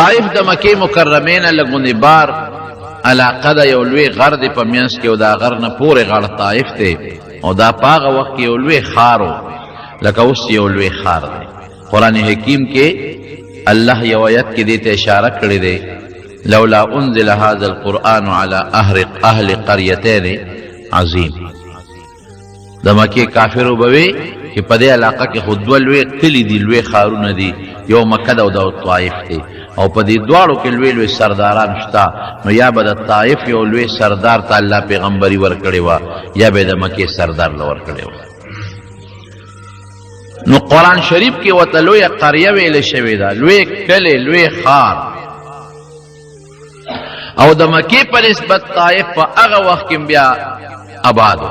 طائف د مکې مکرمې نه لږ غوندې بار علاقه ده، یو لوی غر دی په منځ کې، او دا غر نه پورې غاړه طائف دی، او دا په هغه وخت کې یو لوی ښار و، لکه اوس یو لوی ښار دی. قرآن حکیم کې الله یو آیت کې دې ته اشاره کړې دی، لولا انزل هذا القرآن على اهل قريتين عظیم. د مکې کافرو به وي چې په دې علاقه کې خو دوه لوی کلي دي، لوی ښارونه دي، یو مکه ده او دا طائف دی، او په دې دواړو کې لوی لوی سرداران شته، نو یا به د طائف یو لوی سردار ته الله پیغمبري ورکړې وه، یا به د مکې سردار له ورکړې وه. نو قرآن شریف کې ورته لویه قریه ویلې شوې ده، لوی کلی، لوی ښار. او د مکې په نسبت طائف په هغه وخت کې بیا آباد و،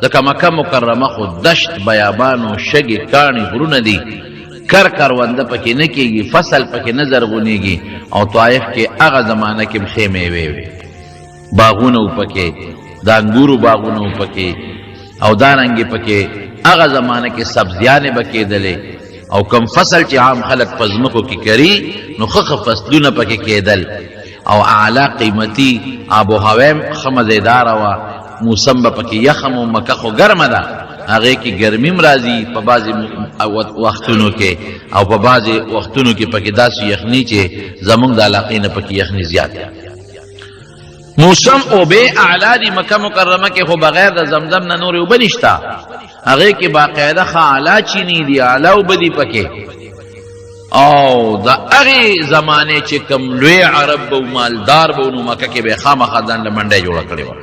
ځکه مکه مکرمه خو دشت، بیابان او شګې، کاڼي، غرونه دي، کر کرونده پکې نه کېږي، فصل پکې نه زرغونېږي. او طائف کې هغه زمانه کې هم ښې میوې وې، باغونه وو پکې، د انګورو باغونه وو پکې، او دارنګې پکې هغه زمانه کې سبزیانې به کېدلې، او کم فصل چې عام خلک په ځمکو کې کري نو ښه ښه فصلونه پکې کېدل، او اعلی قیمتي آب و هوا هم ښه مزیداره وه، موسم به پکې یخ هم و. مکه خو ګرمه ده، هغې کې ګرمي هم راځي په بعضې وختونو کې، او په بعضې وختونو کې پکې داسې یخني چې زمونږ د علاقې نه پکې یخني زیاته. موسم اوبه اعلی دي مکه مکرمه کې، خو بغیر د زمزم نه نورې اوبه نشته، هغې کې باقاعده ښه اعلی چینې دي، اعلی اوبه دي پکې. او د هغې زمانې چې کوم لوی عرب به مالدار به، نو مکه کې به یې خامخا ځان له منډۍ جوړه کړې وه،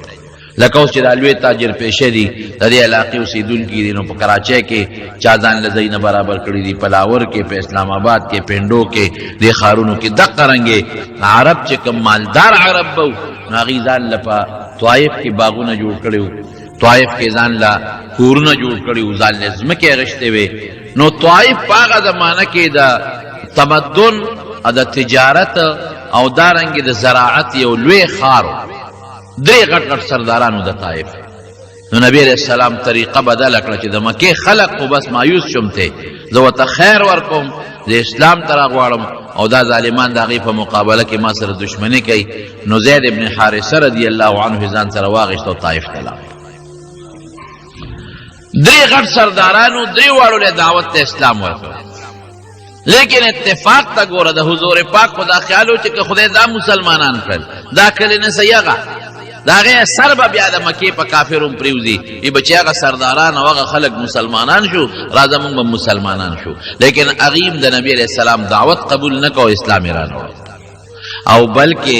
لکه اوس چې دا لوی تاجر پیشه دي، د دې علاقې اوسېدونکي دي، نو په کراچۍ کې چا ځان له ځایونه برابر کړي دي، په لاهور کې، په اسلام آباد کې، پنډو کې، دې ښارونو کې. دقه رنګې عرب چې کوم مالدار عرب به وو، نو هغوی ځان له په طایف کې باغونه جوړ کړي وو، طایف کې ځان له کورونه جوړ کړي وو، ځان له ځمکې اخیستې وې. نو طایف په هغه زمانه کې د تمدن او د تجارت او دارنګې د زراعت یو لوی ښار و. درې غټ غټ سردارانو د طائف. نو نبی علیہ السلام طریقه بدله کړه چې د مکې خلق خو بس مایوس شوم ته، زه ورته خیر ورکوم، زه اسلام ته راغواړم، او دا ظالمان د هغې په مقابله کې ما سره دښمني کوي. نو زید ابن حارثه رضی الله عنه ځان سره واغېست او طائف ته لاړ. درې غټ سردارانو درې واړو له دعوت ته اسلام ورکړ، لیکن اتفاق ته ګوره، د حضور پاک خو دا خیال و چې که خدای دا مسلمانان کړل، دا کلی نه سیغه د هغې اثر به بیا د مکې په کافر هم پرېوځي، ای به چې هغه سرداران او هغه خلک مسلمانان شو، راځه موږ به مسلمانان شو. لیکن هغوی هم د نبي علیه السلام دعوت قبول نه کړ او اسلام یې رانه، او بلکې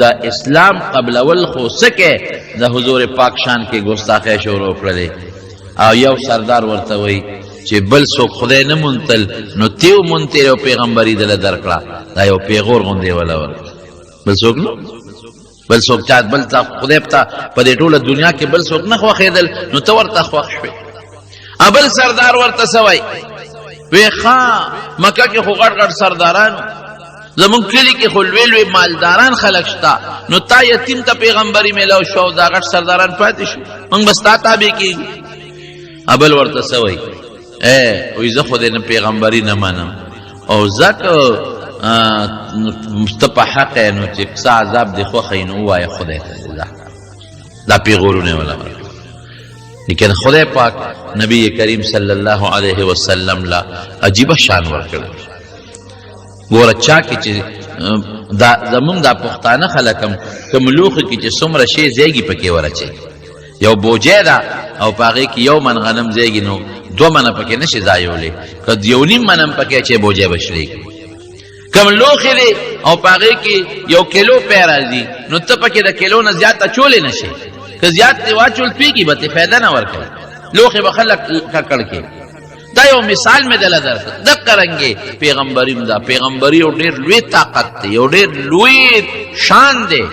د اسلام قبلول خو سکه د حضور پاک شان کې ګستاخی شروع کړلې. او یو سردار ورته وایي چې بل څوک خدای نه مونتل، نو تیو مونتې او پیغمبري دله درکړه، دا یو پیغور غوندې وله ورکړه، بل څوک نو بل څوک چا بل تا خدای پتا په دې ټوله دنیا کې بل څوک نه خوښېدل، نو ته ورته خوښ شوې. ابل سردار ورته سوی وی ښا مکه کې خو غټ غټ سردارانو، زمونږ کلي کې خو لوی لوی مالداران خلک شته، نو تا یتیم ته پیغمبري میلاو شو، دا غټ سرداران پاتې شو، موږ به ستا تابع کېږو. ابل ورته څه وایي؟ ای وایي زه خو دې نه پیغمبري نه منم، او ځکه ته په حق یې، نو چې څه عذاب دې خوښه وي نو ووایه خدای ته دې دا پیغورونه یې وله ورکړل. لیکن خدای پاک نبی کریم صلی الله علیه وسلم لا عجیبه شان ورکړ. ګوره چا کې چې دا زمونږ دا پښتانه خلک هم کوم لوښي کې چې څومره شی ځایږي پکې ورچوي. یو بوجۍ ده او په هغې کې یو من غنم ځایږي، نو دوه منه پکې نشي ځایولی، که یو نیم من هم پکې اچوې بوجۍ به شلېږي. کوم لوښی دی او په هغې کې یو کیلو پی راځي، نو ته پکې د کیلو نه زیات اچولی نه شې، که زیات دې واچول تویږي به، ته فایده نه ورکوي، لوښی به خلک ککړ کړي. دا یو مثال مې دله درکړ. دقه رنګې پیغمبري هم ده، پیغمبري یو ډېر لوی طاقت دی، یو ډېر لوی شان دی،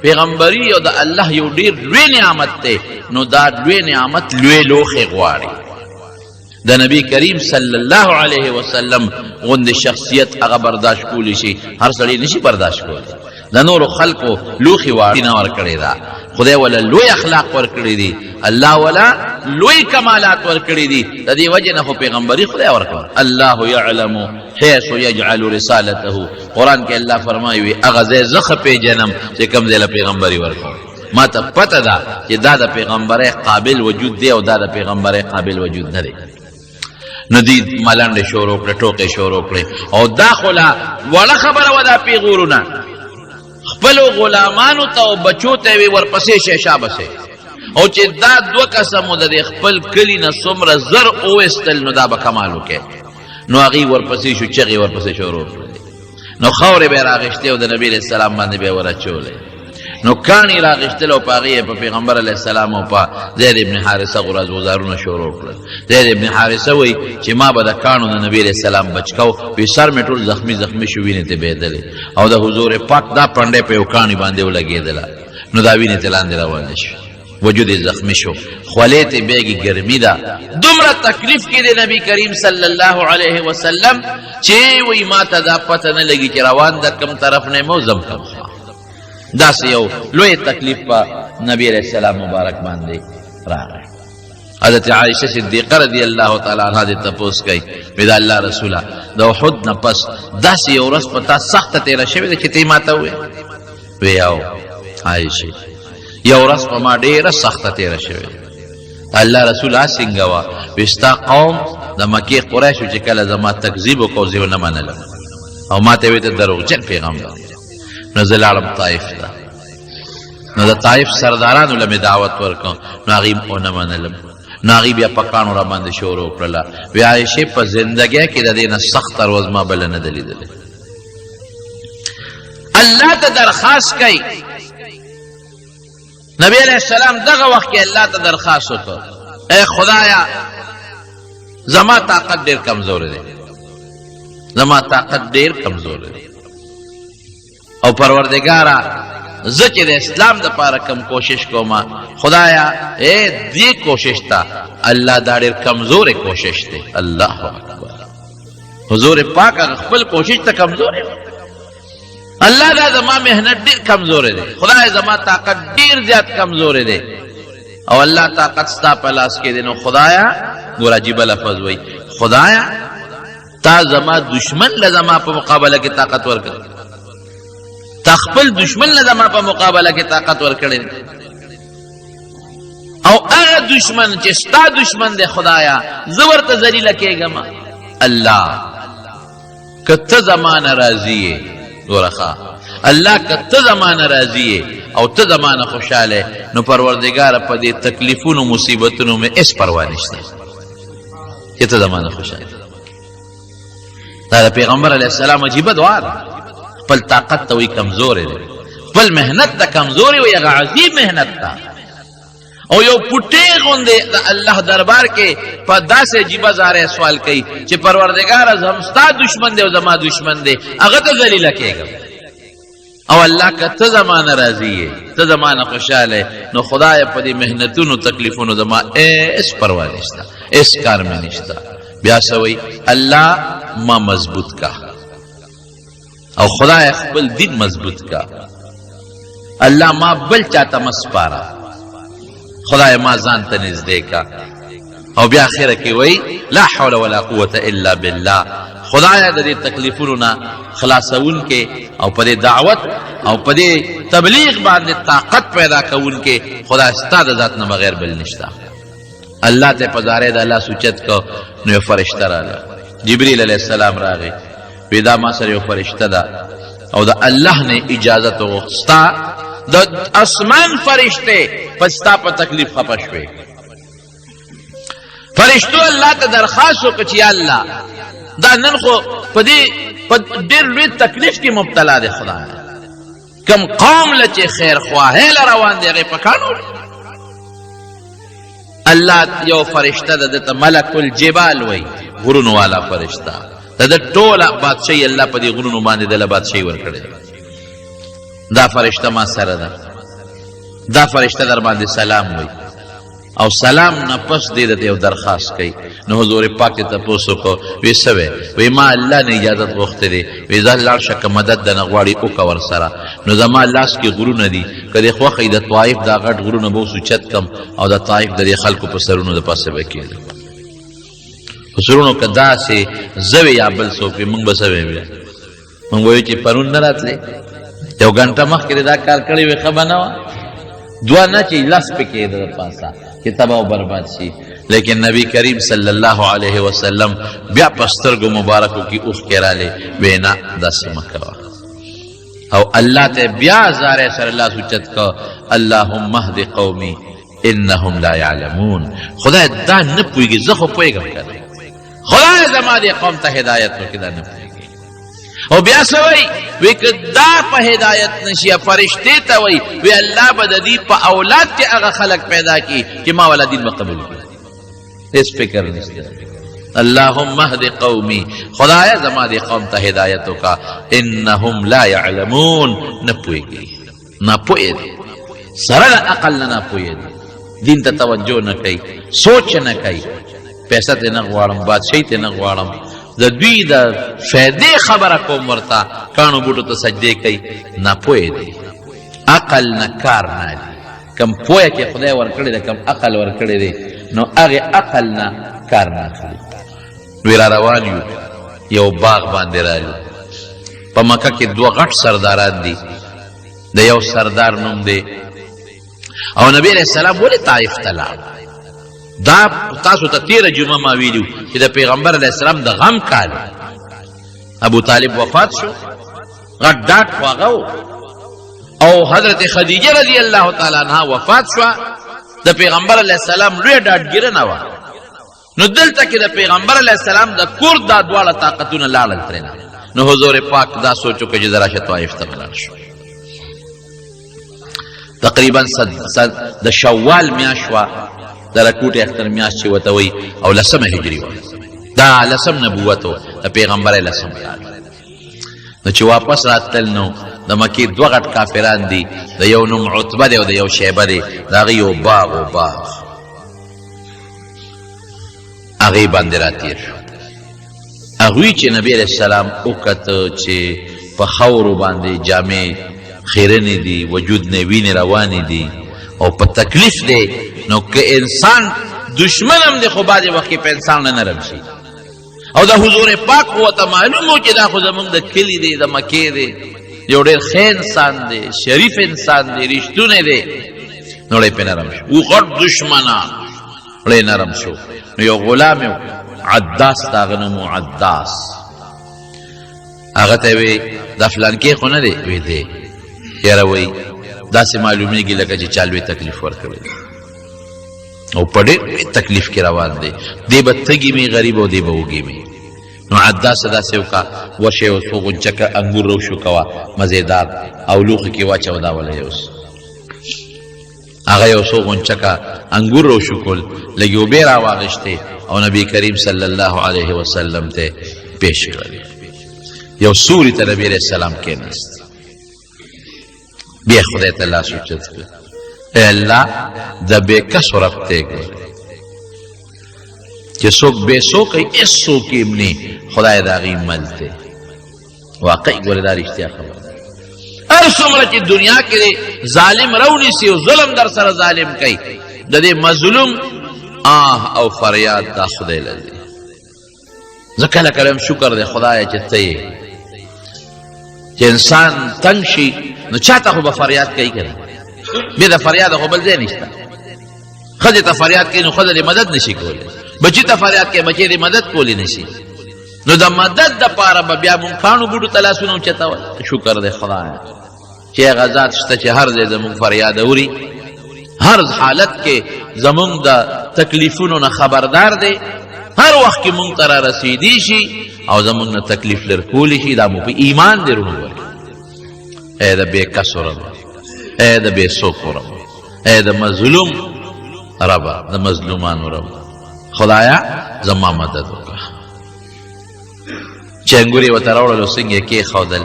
پیغمبري یو د الله یو ډېر لوی نعمت دی. نو دا لوی نعمت لوی لوښی غواړي. د نبی کریم صلی الله علیه وسلم غوندې شخصیت هغه برداشت کولی شي، هر سړی نشي برداشت کولی. د نورو خلکو لوښي واړي نه ورکړې ده، خدای ولا لوی اخلاق ورکړي دي، الله ولا د لوی کمالات ورکړي دي، د دې وجې نه خو پیغمبري خدای ورکړه. الله یعلم حيث يجعل رسالته، قرآن کې الله فرمایي وي هغه ځای زه ښه پېژنم چې کوم ځای له پیغمبري ورکوم، ما ته پته ده چې دا د پیغمبرۍ قابل وجود دی او دا د پیغمبرۍ قابل وجود نه دی. نو دوی ملنډې شروع کړې، ټوقې شروع کړې، او دا خو لا وړه خبره وه، دا پیغورونه خپلو غلامانو ته او بچو ته وی ورپسې شی شابه شی، او چې دا دوه کسه مو د دې خپل کلي نه څومره زر وویستل نو دا به کمال وکړي. نو هغوی ورپسې شو، چغې ورپسې شروع کړلې، نو خاورې به یې راغېشتې او د نبي علیه السلام باندې به یې وراچولې، نو کاڼي راغېشتل او په هغې یې په پیغمبر علیه السلام او په زید ابن حارثه غراز غزارونه شروع کړل. زید ابن حارثه وایي چې ما به د کاڼو د نبي علیه السلام بچ کو، وي سر مې ټول زخمي زخمي شو، وینې ته بهېدلې، او د حضور پاک دا پنډی په یو کاڼي باندې ولګېدله، نو دا وینې ته لاندې روانې شوې، وجود یې زخمی شو، خولې ته بیګي ګرمي ده، دومره تکلیف کې دی نبی کریم صلی الله علیه وسلم چې وایي ما ته دا پته نه لګي چې روان د کم طرف نه یم او ځم کوم خوا. داسې یو لوی تکلیف په نبی علیه السلام مبارک باندې راغی. حضرت عائشه صدیقه رضی الله تعالی عنها دې تپوس کوي، وی د الله رسوله د احد نه پس داسې یو ورځ په تا سخته تېره شوې ده چې ته یې ما ته ووایې؟ وی او عائشه یو ورځ په ما ډېره سخته تېره شوې ده. الله رسول څنګه وه؟ وی ستا قوم د مکې قریشو چې کله زما تکذیب وکړو زه یې ونه منلم او ما ته وی ته دروغجن پیغمبر، نو زه لاړم طایف ته، نو د طایف سردارانو له مې دعوت ورکړ، نو هغوی هم ونه منلم، نو هغوی بیا په کاڼو را باندې شروع کړله. وی عایشې په زندګۍ کې د دې نه سخته ورځ ما بله نه ده لیدلې. الله ته درخواست کوي، نبی علیہ السلام دغه وخت کې الله ته درخواست وکړ، ای خدایا زما طاقت ډیر کمزور دی، زما طاقت ډیر کمزور دی، او پروردګارا زه چې د اسلام د پاره کم کوشش کوم، خدایا اے دې کوشش ته الله دا ډیر کمزورې کوشش دی. الله اکبر، حضور پاک هغه خپل کوشش ته کمزورې، الله دا زما مهنت ډیر کمزورې دی، خدای زما طاقت ډیر زیات کمزورې دی، او الله طاقت ستا په لاس کې دی، نو خدایا ګور عجیبه لفظ وایي، خدایا تا زما دشمن له زما په مقابله کې طاقت ورکړ، تا خپل دشمن له زما په مقابله کې طاقت ورکړی، او هغه دشمن چې ستا دشمن دی خدایا زه ورته ذلیله کېږم. الله که ته زما نه راضي یې، ګوره ښه، الله که ته زما نه راضي یې او ته زما نه خوشحاله، نو پروردګاره په دې تکلیفونو مصیبتونو مې هېڅ پروا نشته چې ته زما نه خوشحاله. دا د پیغمبر علیه السلام عجیبه دعا ده، خپل طاقت ته وایي کمزوری دی، خپل محنت ته کمزوری وایي، هغه عظیم محنت ته، او یو پټې غوندې د الله دربار کې په داسې عجیبه زارې سوال کوي چې پروردګاره زم ستا دشمن دی او زما دشمن دی، هغه ته ذلیله کېږم، او الله که ته زما نه راضي یې، ته زما نه خوشحاله، نو خدای په دې محنتونو تکلیفونو زما هېڅ پروا نشته، هېڅ کار مې نشته. بیا څه وایي؟ الله ما مضبوط کا، او خدای خپل دین مضبوط کا، الله ما بل چاته مه سپاره، خدای ما ځان ته نږدې کا. او بیا اخره کې وایي لا حول ولا قوت الا بالله، خدایا د دې تکلیفونو نه خلاصوونکی او په دې دعوت او په دې تبلیغ باندې طاقت پیدا کوونکی خدای ستا د ذات نه بغیر بل نشته. الله ته په زارۍ د الله سوچت کو، نو یو فرشته راغله، جبریل علیه السلام راغی، وی دا ما سره یو فرشته ده او د الله نه اجازه وغوښت، ستا د اسمان فرشته په ستا په تکلیف خپه شوې. فرشتو الله ته درخواست وکړ چې یا الله دا نن خو په دې په ډېر لوی تکلیف کې مبتلا دی، خدای کم قوم له چې خیر خواهۍ له روان دی هغې په کاڼو. الله یو فرشته ده، ده ته ملک الجبال وایي، غرونو والا فرشته د ده ټوله بادشاهي الله په دې غرونو باندې دله بادشاهي ورکړې ده. دا فرشته ما سره ده، دا فرشته در باندې سلام وایي، او سلام نه پس دې د یو درخواست کوي. نو حضور پاک ته تپوس وکړو، وی څه وی؟ وی ما الله نه اجازت غوښتې دی، وی ځه لاړ شه که مدد د نه غواړي وکړه ورسره. نو زما لاس کې غرونه دي، که دې خوښه وي د طایف دا غټ غرونه به اوس اوچت کړم او د طایف د دې خلکو په سرونو د پاسه به کېږدم. په سرونو که داسې زه وې یا بل څوک وي، موږ به څه وی؟ موږ وایو چې پرون نه راتلې، یو ګنټه مخکې دا کار کړی وي، ښه به نه وه؟ دوه نه چې لس پکې د پاسه چې تباه او برباد شي. لیکن نبی کریم صلی الله علیه وسلم بیا په سترګو مبارکو کې اوښکې رالې، ویې نه داسې مه کوه. او الله ته بیا زاری سره لاس اوچت کړ، اللهم اهد قومي انهم لا يعلمون. خدای دا نه پوهېږي، زه خو پوهېږم که نه. خدای زما دې قوم ته هدایت وکړي، دا نه پوهېږي. او بیا څه وایي؟ وی که دا په هدایت نشي، فرشتې ته وایي، وی الله به د دې په اولاد کې هغه خلک پیدا کړي چې ما والا دین به قبول کړي. هېڅ فکر نشته. اللهم اهد قومي، خدای زما دې قوم ته هدایت وکړه، انهم لا يعلمون. نه پوهېږي، ناپوهه دی، سره د عقل نه ناپوهه دی، دین ته توجه نه کوي، سوچ نه کوي. پیسه ته نه غواړم، بادشاهي ته نه غواړم، د دوی د فایدې خبره کوم ورته، کاڼو بوټو ته سجدې کوي. ناپوهه دی، عقل نه کار نه دی. کم پوهه چې خدای ورکړی دی، کم عقل ورکړی دی، نو هغې عقل نه کار نه اخلي. وی را روان یو، یو باغ باندې رالو. په مکه کې دوه غټ سرداران دي، د یو سردار نوم دی. او نبی علیہ السلام ولې طائف ته لاړ؟ دا تاسو ته تیره جمعه ما ویلو چې د پیغمبر علیه السلام د غم کال، ابو طالب وفات شو، غټ ډاټ خو هغه او حضرت خدیجه رضی الله تعالی عنها وفات شوه. د پیغمبر علیه السلام لوی ډاډګیرنه وه. نو دلته کې د پیغمبر علیه السلام د کور دا دواړه طاقتونه لاړل ترېنه. نو حضور پاک دا سوچ وکړ چې زه راشه طایف ته ولاړ شو. تقریبا د شوال میاشت وه، د رکوټې اختر میاشت چې ورته وایي، او لسمه هجري وه، دا لسم نبوت و د پیغمبر لسم کال. نو چې واپس راتلل، نو د مکې دوه غټ کافران دي، د یو نوم عتبه دی او د یو شیبه دی. د هغې یو باغ و، باغ هغې باندې راتېر شو. هغوی چې نبی علیه السلام وکته چې په خاورو باندې جامې خیرنې دي، وجود نه وینې روانې دي او په تکلیف دی، نو که انسان دشمن هم دی، خو بعضې وخت کې په انسان نه نرم شي. او د حضور پاک خو ورته معلوم و چې دا خو زمونږ د کلي دی، د مکې دی، یو ډېر ښه انسان دی، شریف انسان دی، رښتونی دی. نو ړی پې نرم شو، و غټ دشمنان ړی نرم شو. نو یو غلام یې عداس، د هغه نوم و عداس، هغه ته وی دا فلانکی خو نه دی؟ وی دی. یاره وی داسې معلومیږي لکه چې چا لوی تکلیف ورکړی او په ډېر لوی تکلیف کې روان دی، دی به تږي مې غریب او دی به وږي مې. نو عداس داسې وکړه، ورشه یو څو غونچکه انګور راوشوکوه مزېدار او لوښي کې واچوه، دا وله یوسه. هغه یو څو غونچکه انګور راوشوکول، لږې اوبه راواخیستې او نبی کریم صلی الله علیه وسلم ته پیش کړل. یو سوري ته نبی علیه السلام کېناست، بیا خدای ته لاس اوچت کړ، ای الله د بې کسو رب ته ګورې چې څوک بې څوکه هېڅ څوک یې هم نه، خدای د هغوی مل دی. واقعي ګورې دا رښتیا خبره ده. هر څومره چې دنیا کې ظالم راونیسي او ظلم در سره ظالم کوي، د دې مظلوم آه او فریاد دا خدای لري. زه کله کله هم شکر دی خدایه چې ته یې، چې انسان تنګ شي نو چاته خو به فریاد کوي که نه؟ بې د فریاده خو بل ځای نشته. ښځې ته فریاد کوي نو ښځه دې مدد نشي کولی، بچي ته فریاد کوي بچی دې مدد کولی نشي. نو د مدد دپاره به بیا مونږ کاڼو بوټو ته لاسونه اوچتول. شکر دی خدایه چې هغه ذات شته چې هر ځای زموږ فریاد اوري، هر حالت کې زموږ د تکلیفونو نه خبردار دی، هر وخت کې مونږ ته را رسیدی شي او زموږ نه تکلیف لر کولی شي. دا مو په ایمان دی وروڼو. ورکړي ای د بې کسو ربه، ای د بې څوکو ربه، ای د مظلوم ربه، د مظلومانو ربه، خدایا زما مدد وکړه. چې انګور یې ورته راوړل او څنګه یې کېښودل،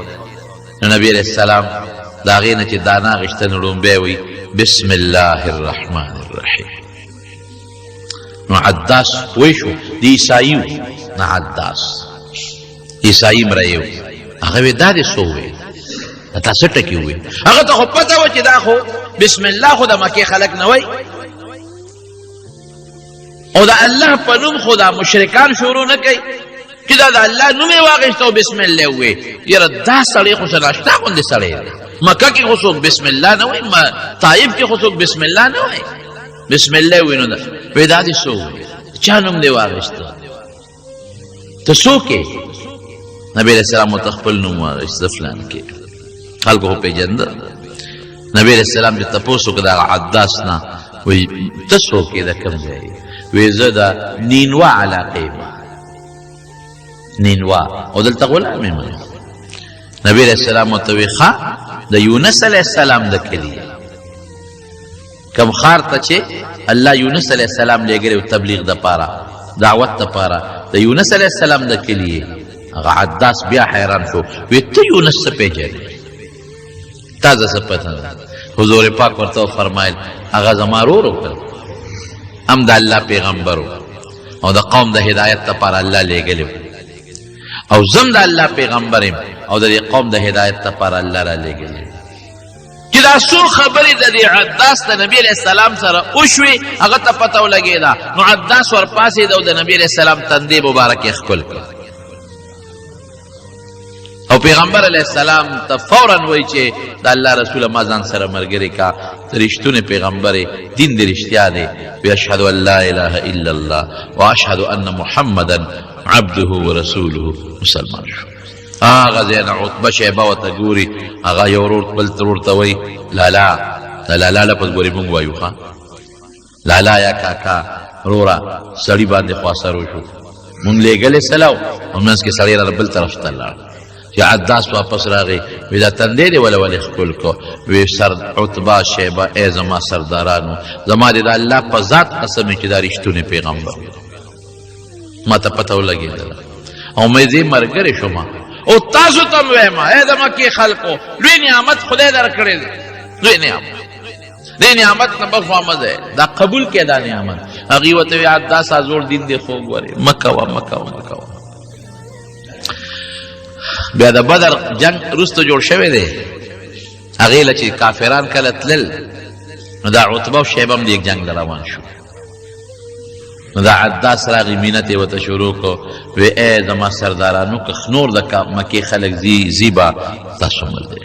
نو نبی علیه السلام د هغې نه چې دانه اخیسته نو ړومبی وایي بسم الله الرحمن الرحیم. نو عداس پوه شو، د عیسایي نه عداس عیسایي مریی و. هغه وی دا دې څه وویل، تا څه ټکي وویل؟ هغه ته خو پته وه چې دا خو بسم الله خو د مکې خلک نه وایي، او د الله په نوم خو دا مشرکان شروع نه کوي چې دا د الله نوم یې واخیست او بسم الله ووایي. یاره دا سړی خو څه ناشنا غوندې سړی دی، مکه کې خو څوک بسم الله نه وایي، طایف کې خو څوک بسم الله نه وایي، بسم الله وایي. نو وایي دا دې څه وویل، چا نوم دې واخیسته، ته څوک یې؟ نبی علیه السلام ورته خپل نوم واخیست، زه فلان کې. خلکو خو پېژنده. نبی علیه السلام چې تپوس وکړ د هغه عداس نه، وایي ته څوک یې، د کوم ځای یې؟ وایي زه د نینوا علاقې یم، نینوا، او دلته غلام یم. نبی علیه السلام ورته وایي ښه، د یونس علیه السلام د کلي کوم ښار ته چې الله یونس علیه السلام لېږلی و تبلیغ دپاره، دعوت دپاره، د یونس علیه السلام د کلي. هغه عداس بیا حیران شو، وی ته یونس څه پېژنې، تا زه څه پته ده؟ حضور پاک ورته وفرمایل هغه زما ورور وکړ، هم د الله پیغمبر او د قوم د هدایت لپاره الله لېږلی، او زم د الله پیغمبر یم او د دې قوم د هدایت لپاره الله را لېږلی. چې دا څو خبرې د دې عداس د نبي علیه السلام سره وشوې، هغه ته پته ولګېده. نو عداس ورپاڅېد او د نبي علیه السلام تندې مبارک یې ښکل کړ، او پیغمبر علیه السلام ته فورا وایي چې د الله رسوله ما ځان سره ملګری کا، ته رښتونی پیغمبر یې، دین دې رښتیا دی. وی اشهد ان لا اله الا الله واشهد ان محمدا عبده ورسوله. مسلمان شو. هغه ځای نه عتبه شیبه ورته ګوري، هغه یو ورور بل ورور ته وایي لالا، د لالا لفظ ګوري مونږ وایو ښه، لالا یا کاکا وروره، سړي باندې خو اثر وشو، مونږ لېږلې سلاو او منځ کې سړی راله بل طرف ته لاړ. چې عداس واپس راغی، وی دا تندې دې وله ولې ښکل کړو؟ وی سر عتبه شیبه ای زما سردارانو، زما دې د الله په ذات قسم چې دا رښتونی پیغمبر، ما ته پته ولګېدله او مې دې ملګری شوم. او تاسو ته هم وایم ای د مکې خلکو، لوی نعمت خدای درکړی دی، لوی نعمت، دې نعمت نه بخوا مه ځئ، دا قبول کړئ دا نعمت. هغوی ورته وایي دا ستا زوړ دین دی، خوږ ورې مه کوه، مه کوه، مه کوه. بیا د بدر جنګ وروسته جوړ شوی دی، هغې له چې کافران کله تلل، نو دا عتبه او شیبه هم دې جنګ له روان شو. نو دا عداس راغی، مینت یې ورته شروع کړو، وی ای زما سردارانو، که نور د مکې خلک ځي ځي به تاسو مل دی.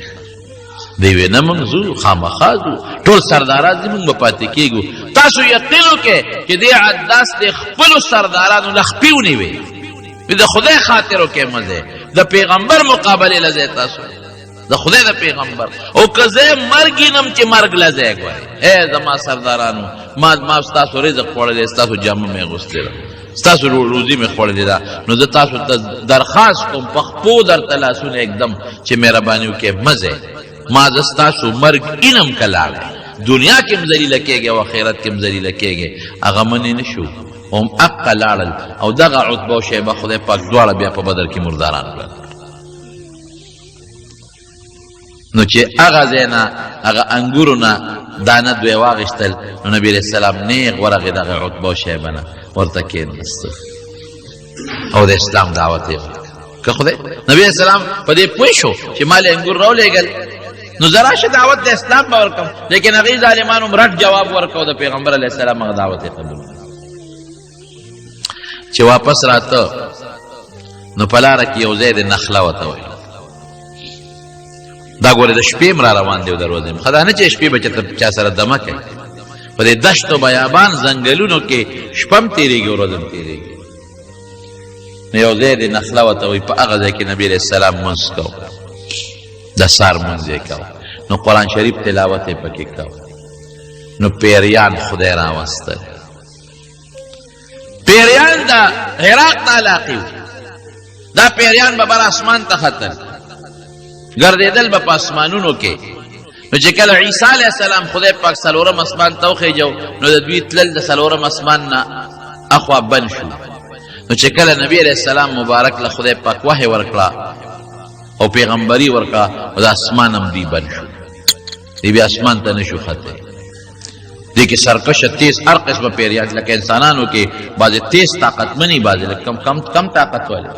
دی وی نه، موږ ځو، خامخا ځو، ټول سرداران ځي، موږ به پاتې کېږو. تاسو یقین وکړئ چې دې عداس دې خپلو سردارانو له خپې ونیوې، د خدای خاطر وکړئ مه ځئ، د پیغمبر مقابلې له ځئ تاسو، د خدای د پیغمبر، او که زه مرګ وینم چې مرګ له ځای ګورې. ای زما سردارانو، ما ستاسو رزق خوړلی، ستاسو جامه مې اغوستې ده، ستاسو روزي مې خوړلې ده، نو زه تاسو ته درخواست کوم، په خپو درته لاسونه ږدم چې مهرباني وکړئ مه ځئ، ما زه ستاسو مرګ اینم که لاړی، دنیا کې هم ذلیله کېږي او آخرت کې هم ذلیله کېږي. هغه منې نه شو، هم اقه لاړل، او دغه عتبه او شیبه خدای پاک دواړه بیا په بدر کې مرداران کړل. نو چې هغه ځای نه هغه انګورو نه دانه دوی واخیستل، نو نبي علیه السلام نیغ ورغی دغه عتبه او شیبه نه ورته کېناست او د اسلام دعوت یې ورکړ. که خدای نبي علیه السلام په دې پوه شو چې ما له انګور راولېږل، نو زه راشه دعوت د اسلام به ورکړم، لیکن هغوی ظالمانو هم رډ جواب ورکړ، د پیغمبر علیه السلام هغه دعوت یې قبول کړ. چې واپس راته نو په لاره کې یو ځای د نخله ورته وایي، دا ګورې د شپې هم را روان دی او د ورځې هم، ښه دا نه چې شپې به چېرته چا سره دمه کوي، په دې دشت و بیابان ځنګلونو کې شپه هم تېرېږي ورځ هم تېرېږي. نو یو ځای د نخله ورته وایي، په هغه ځای کې نبي علیه السلام لمونځ کوه، د سهار لمونځ یې کوه، نو قرآن شریف تلاوت یې پکې کوه، نو پیریان خدای راوستل. پیریان د عراق د علاقې وو، دا پیریان به بر اسمان ته ختل، ګرځېدل به په اسمانونو کې. نو چې کله عیسی علیه السلام خدای پاک څلورم اسمان ته وخېژو، نو د دوی تلل د څلورم اسمان نه اخوا بند شو. نو چې کله نبی علیه السلام مبارک له خدای پاک وحی ورکړه او پیغمبري ورکړه، نو د اسمان هم دوی بند شو، دی بیا اسمان ته نشو ختی. دې کې سرکشه تیز هر قسمه پیریان، لکه انسانانو کې بعضې تیز طاقتمني، بعضې لږ کم کم کم طاقت والي.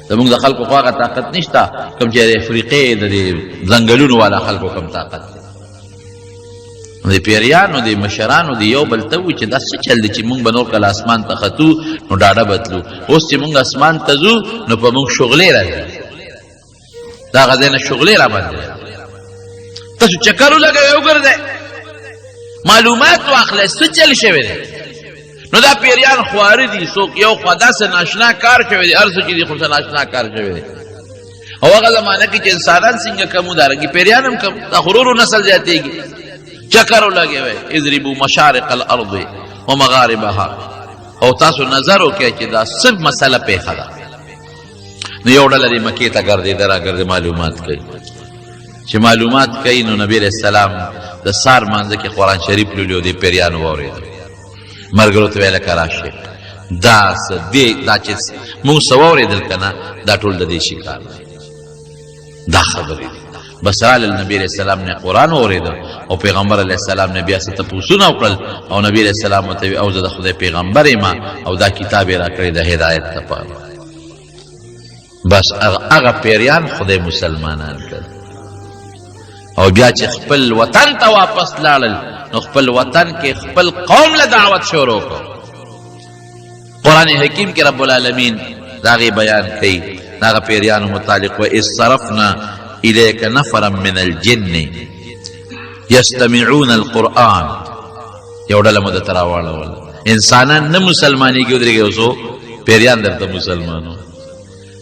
زموږ د خلکو خو هغه طاقت نشته کوم چې د افریقې د دې ځنګلونو والا خلکو کوم طاقت دی. د پیریانو د مشرانو د یو بل ته ووایي چې دا څه چل دی چې موږ به نور کله اسمان ته ختو نو ډاډه به تلو، اوس چې موږ اسمان ته ځو نو په موږ شغلې راځي، دا هغه ځای نه شغلې را باندې راځي. تاسو چکر ولګوئ، وګرځئ، معلومات واخلئ څه چل شوی دی. نو دا پیریان خواره دي، څوک یو خوا داسې ناشنا کار شوی دی، هر څه چې دي خو څه ناشنا کار شوی دی. او هغه زمانه کې چې انسانان څنګه کم وو، دارنګې پیریان هم کم، دا خو ورو نسل زیاتېږي. چکر ولګوئ، اضربو مشارق الارض ومغاربها، او تاسو نظر وکړئ چې دا څه مسله پېښه ده. نو یو ډله دې مکې ته ګرځېده راګرځې معلومات کوي، چې معلومات کوي نو نبی علیه السلام د سار مانځه کې قرآن شریف لولي او دې پیریانو واورېده. ملګرو ته ویل که راشئ، دا څه دې دا چې موږ څه واورېدل که نه، دا ټول د دې شي کار دی، دا خبرې دي. بس راغلل، نبی علیه السلام نه قرآن واورېده او پیغمبر علیه السلام نه بیا څه تپوسونه وکړل او نبی علیه السلام ورته ویل او زه د خدای پیغمبر یم او دا کتاب یې راکړی د هدایت لپاره. بس هغه پیریان خدای مسلمانان کړل. او بیا چې خپل وطن ته واپس لاړل نو خپل وطن کې خپل قوم له دعوت شروع کړ. قرآن حکیم کې رب العالمین داغي بیان کوي داغه پیریانو متعلق، و اذ صرفنا الیک نفرا من الجن یستمعون القرآن. یو ډله مو درته راواړول، انسانان نه مسلمانېږي، ودرېږي اوسو پیریان درته مسلمانو.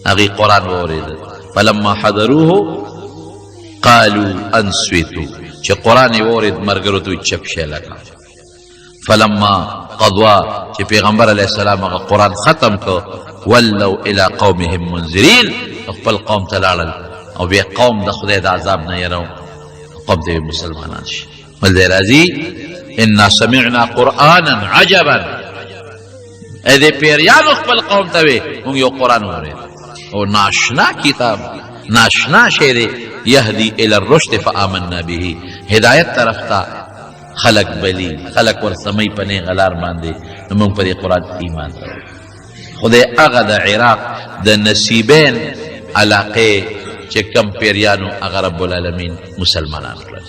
هغې قرآن واورېده، فلما حضروه قالو انصتو، چې قرآن یې واورېد ملګرو ته وایي چپ شئ لکه. فلما قضوا، چې پیغمبر علیه السلام هغه قرآن ختم کړ، ولوا الی قومهم منذرین، خپل قوم ته لاړل او بیا قوم د خدای د عذاب نه یرو، قوم ته مسلمانان شي. بل ځای راځي انا سمعنا قرآنا عجبا، ای دې پیریانو خپل قوم ته وی موږ یو قرآن واورېد او ناشنا کتاب، ناشنا شی دی، یهدی الی الرشد فآمنا به، هدایت طرف ته خلق بلی، خلق ورسمي په نېغه لار باندې، نو موږ په دې قرآن ایمان راوړو. خدای هغه د عراق د نصیبین علاقې چې کم پیریانو هغه رب العالمین مسلمانان کړل.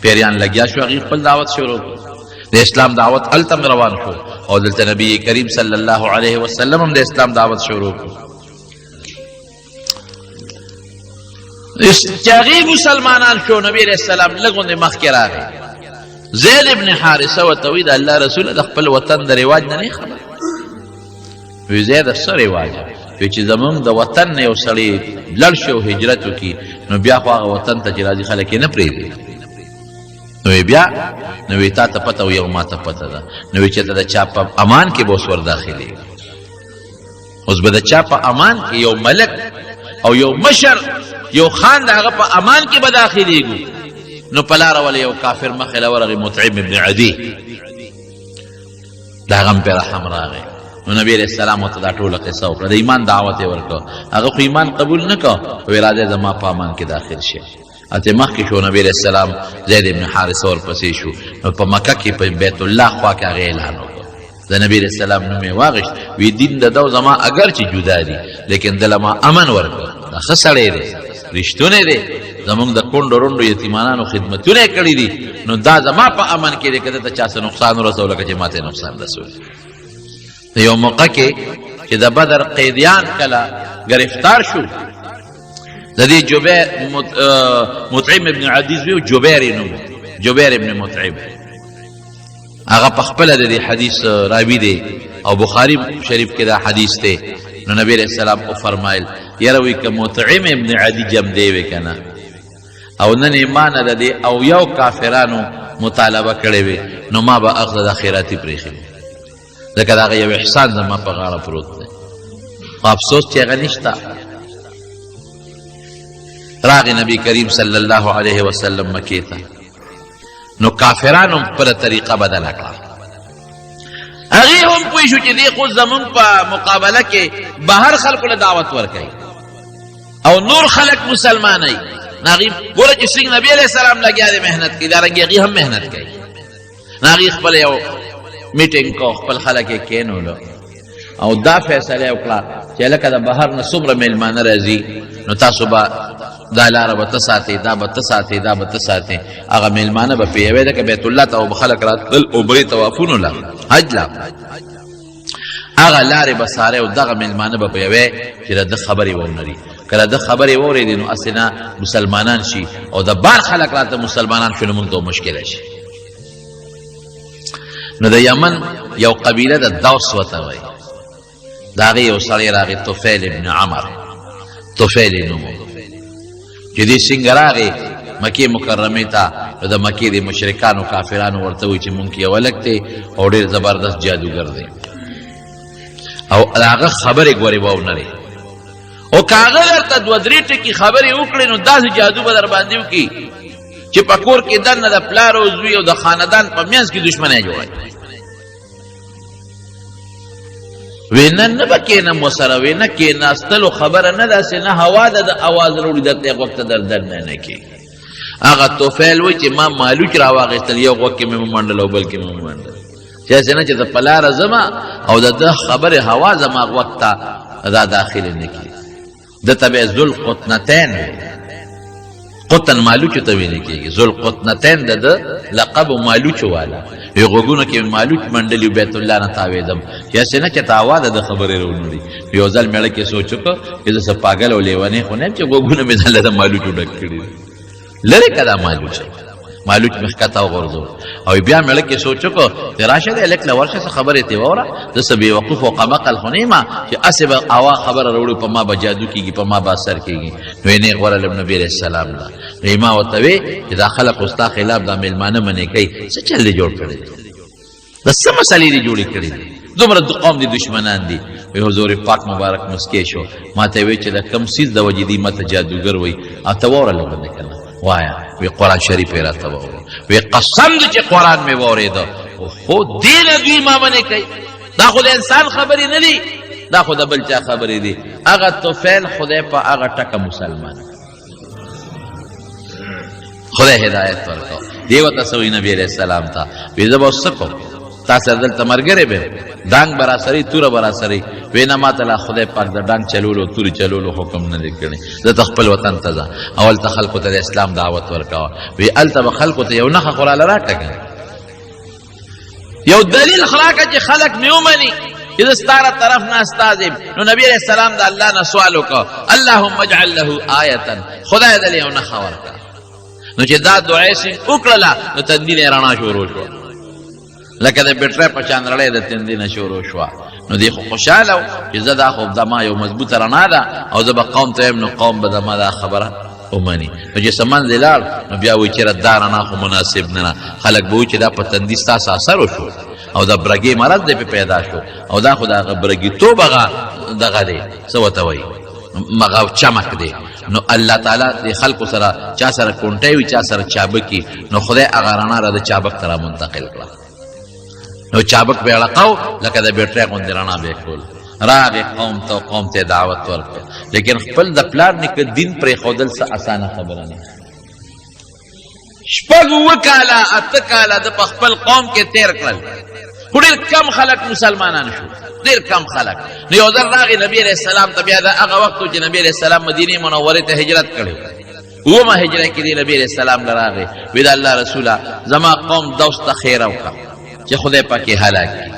پیریان لګیا شو، هغوی خپل دعوت شروع کړ، د اسلام دعوت هلته هم روان شو او دلته نبی کریم صلی الله علیه وسلم هم د اسلام دعوت شروع کړ. چې هغوی مسلمانان شو، نبی علیه السلام لږ غوندې مخکې راغی، زید ابن حارثه ورته وایي د الله رسوله د خپل وطن د رواج نه نه خبر. وی زید څه رواج؟ وی چې زمونږ د وطن نه یو سړی لړ شي او هجرت وکړي نو بیا خو هغه وطن ته چې راځي خلک یې نه پرېږدي. نو بیا نو وی تا ته پته او یو ما ته پته ده، نو وی چې ته د چا په امان کې به اوس ور داخلېږي، اوس به د چا په امان کې یو ملک او یو مشر یو خان د هغه په امان کې به داخلېږو. نو په لاره ولې یو کافر مخې له ورغی، مطعم ابن عدي، د هغه هم پرې رحم راغی. نو نبی علیه السلام ورته دا ټوله قصه وکړه، د ایمان دعوت یې ورکړ. هغه خو ایمان قبول نه کړ، ویې راځی زما په امان کې داخل شي. اته مخکې شو نبی علیه السلام، زید ابن حارثه ورپسې شو. نو په مکه کې په بیت الله خوا کې هغه اعلان وکړ، د نبی علیه السلام نوم یې واغشت، وی دین د ده زما اګر چې جدا دي لیکن دله ما امن ورکړ، دا ښه سړی دی، رښتونی دی، زمونږ د کونډو رونډو یتیمانانو خدمتونه یې کړي دي، نو دا زما په امن کې دی، که ده ته چا څه نقصان ورسو لکه چې ما ته نقصان رسولی. د یو موقع کې چې د بدر قیدیان کله گرفتار شو، د دې جبیر مطعم ابن عدی زوی جبیر یې نوم، جبیر ابن مطعم، هغه په خپله د دې حدیث راوي دی او بخاري شریف کې دا حدیث دی. نو نبی علیہ السلام وفرمایل یاره وی که مطعم ابن عدی جم دی وی که نه، او نن یې ما نه د دې او یو کافرانو مطالبه کړې وي نو ما به هغه د خیراتي پرېښې وي، ځکه د هغه یو احسان زما په غاړه پروت دی، خو افسوس چې هغه نشته. راغی نبی کریم صلی الله علیه وسلم مکې ته، نو کافرانو هم خپله طریقه بدله کړه. هغې هم پوه شو چې دی خو زمونږ په مقابله کې بهر خلکو له دعوت ورکوي او نور خلک مسلمانوي. نو هغې ګوره چې څنګه نبي علیه السلام لګیا دی محنت کوي، دارنګې هغې هم محنت کوي. نو هغوی خپل یو میټینګ کو، خپل خلک یې کېنولو او دا فیصله یې وکړه چې لکه د بهر نه څومره مېلمانه راځي نو تاسو به دا لاره به ته ساتې، دا به ته ساتې، دا به ته ساتې. هغه مېلمانه به پې یوې ده که بیت الله ته به خلک راتلل عمرې طوافونو له حج له، هغه لارې به سارې او دغه مېلمانه به په یوې چې د ده خبرې وونري. که د ده خبرې واورېدې نو هسې نه مسلمانان شي او د بار خلک راته مسلمانان شو نو موږ ته مشکله شي. نو د یمن یو قبیله د دوس ورته وایي، د هغې یو سړی راغی طفیل ابن عمر، طفیل یې نوم و. چې دی څنګه راغی مکې مکرمې ته، نو د مکې د مشرکانو کافرانو ورته وایي چې مونږ کې یو هلک دی او ډېر زبردست جادوګر دی او د هغه خبرې ګورې واونرې، او که هغه درته دوه درې ټکي خبرې وکړې نو داسې جادو به در باندې وکړي چې په کور کې دننه د پلار او زوی او د خاندان په منځ کې دښمنۍ جوړوي. وی نه نه به کښېنم ورسره، وی نه کښېناستلو خبره نه داسې نه هوا ده د اواز راوړي درته یې غوږ ته در دننه نه کېږي. هغه طفیل وایي چې ما مالوچ راواخیستل، یو غوږ کې مې ومنډل او بل کې مې ومنډل، چې هسې نه چې زه په لاره ځم او د ده خبرې هوا زما غوږ ته دا داخلې نه کړي. ده ته به ذوالقطنتین وي، قطن مالوچو ته ویل کېږي، ذوالقطنتین د ده لقب مالوچو والا. یو غوږونو کې مالوچ منډلي بیت الله نه تاوېدم چې هسې نه چې ته هوا د ده خبرې راونړي. یو ځل مېړه کې سوچ وکړ چې زه څه پاګل او لېونی خو نه یم چې غوږونه مې ځان له د مالوچو ډک کړي دي، لرې که دا مالوچ مالوچ مې ښکته وغورځول. او بیا مې لږ کې سوچ وکړ چې راشه دی هلک له ورشه څه خبرې ترې واوره، زه څه بېوقوف او قمقل خو نه یم چې هسې به هوا خبره راوړي په ما به جادو کېږي، په ما به اثر کېږي. نو یې نېغ ورغلم نبي علیه السلام له، نو یې ما ورته وې چې دا خلک خو ستا خلاف دا مېلمانه منې کوي، څه چل دې جوړ کړی دی، دا څه مسلې دې جوړې کړې دي، دومره د قوم دې دشمنان دي. وی حضور پاک مبارک مسکی شو، ما ته وی چې د کم څیز د وجې دی ما ته جادوګر وی، او ته واوره لږ که نه وایا. وی قرآن شریف یې راته واوره، وی قسم دی چې قرآن مې واورېده، خو دې نه دوی ما منې کوي، دا خو د انسان خبرې نه دي، دا خو د بل چا خبرې دي. هغه طفیل خدای په هغه ټکه مسلمان خدای هدایت ورکړ. دی ورته څه وایي نبي علیه السلام ته، وایي زه به اوس څه کوم، تا سره دلته ملګری به یم، ډانګ به راسره وي، توره به راسره وي. وایي نه، ما ته لا خدای پاک د ډانګ چلولو او تورې چلولو حکم نه دی کړی، زه ته خپل وطن ته ځه او هلته خلکو ته د اسلام دعوت ورکوه. وایي هلته به خلکو ته یو نښه خو راله راکړه که یو دلیل خو راکړه چې خلک مې ومني چې زه ستا له طرف نه استاذ یم. نو نبی علیه السلام د الله نه سوال وکړ، اللهم اجعل له آیة، خدای دې یو نښه ورکړه. نو چې دا دعا یې سین وکړله نو تندي نه رڼا شروع شوه، لکه د بټرۍ په شان رڼا یې د تندي نه شروع شوه. نو دی خو خوشحاله و چې زه دا خو د ما یو مضبوطه رڼا ده او زه به قوم ته وایم نو قوم به د ما دا خبره ومني. نو چې څه منځ لاړ نو بیا وایي چېرې دا رڼا خو مناسب نه ده، خلک به وایي چې دا په تندي ستاسو اثر وشو او د برګې مرض دی پې پیدا شو او دا خو د هغه برګیتوب هغه دغه دی، څه ورته وایي، مغه چمک دی. نو الله تعالی د خلکو سره چا سره کونټی وي چا سره چابکي، نو خدای هغه رڼا را د چابک ته را منتقل کړه. نو چابک به اړقاو لکه د بیټرۍ غوندې رڼا به یې کول. راغی قوم ته، قوم ته دعوت ورکړ، لیکن خپل د پلار نیکه دین پرېښودل څه اسانه خبره نه. شپږ اووه کاله اته کاله د په خپل قوم کې تیر کړل، خو ډېر کم خلک مسلمانان شو، ډېر کم خلک. نو یو ځل راغی نبی علیه السلام ته، بیا دا هغه وخت و چې نبی علیه السلام مدینې منورې ته هجرت کړی، اوومه هجره کې دی نبی علیه السلام له راغی، وی د الله رسوله زما قوم دوس ته خیره وکړه چې خدای پاکې هلاک کړي،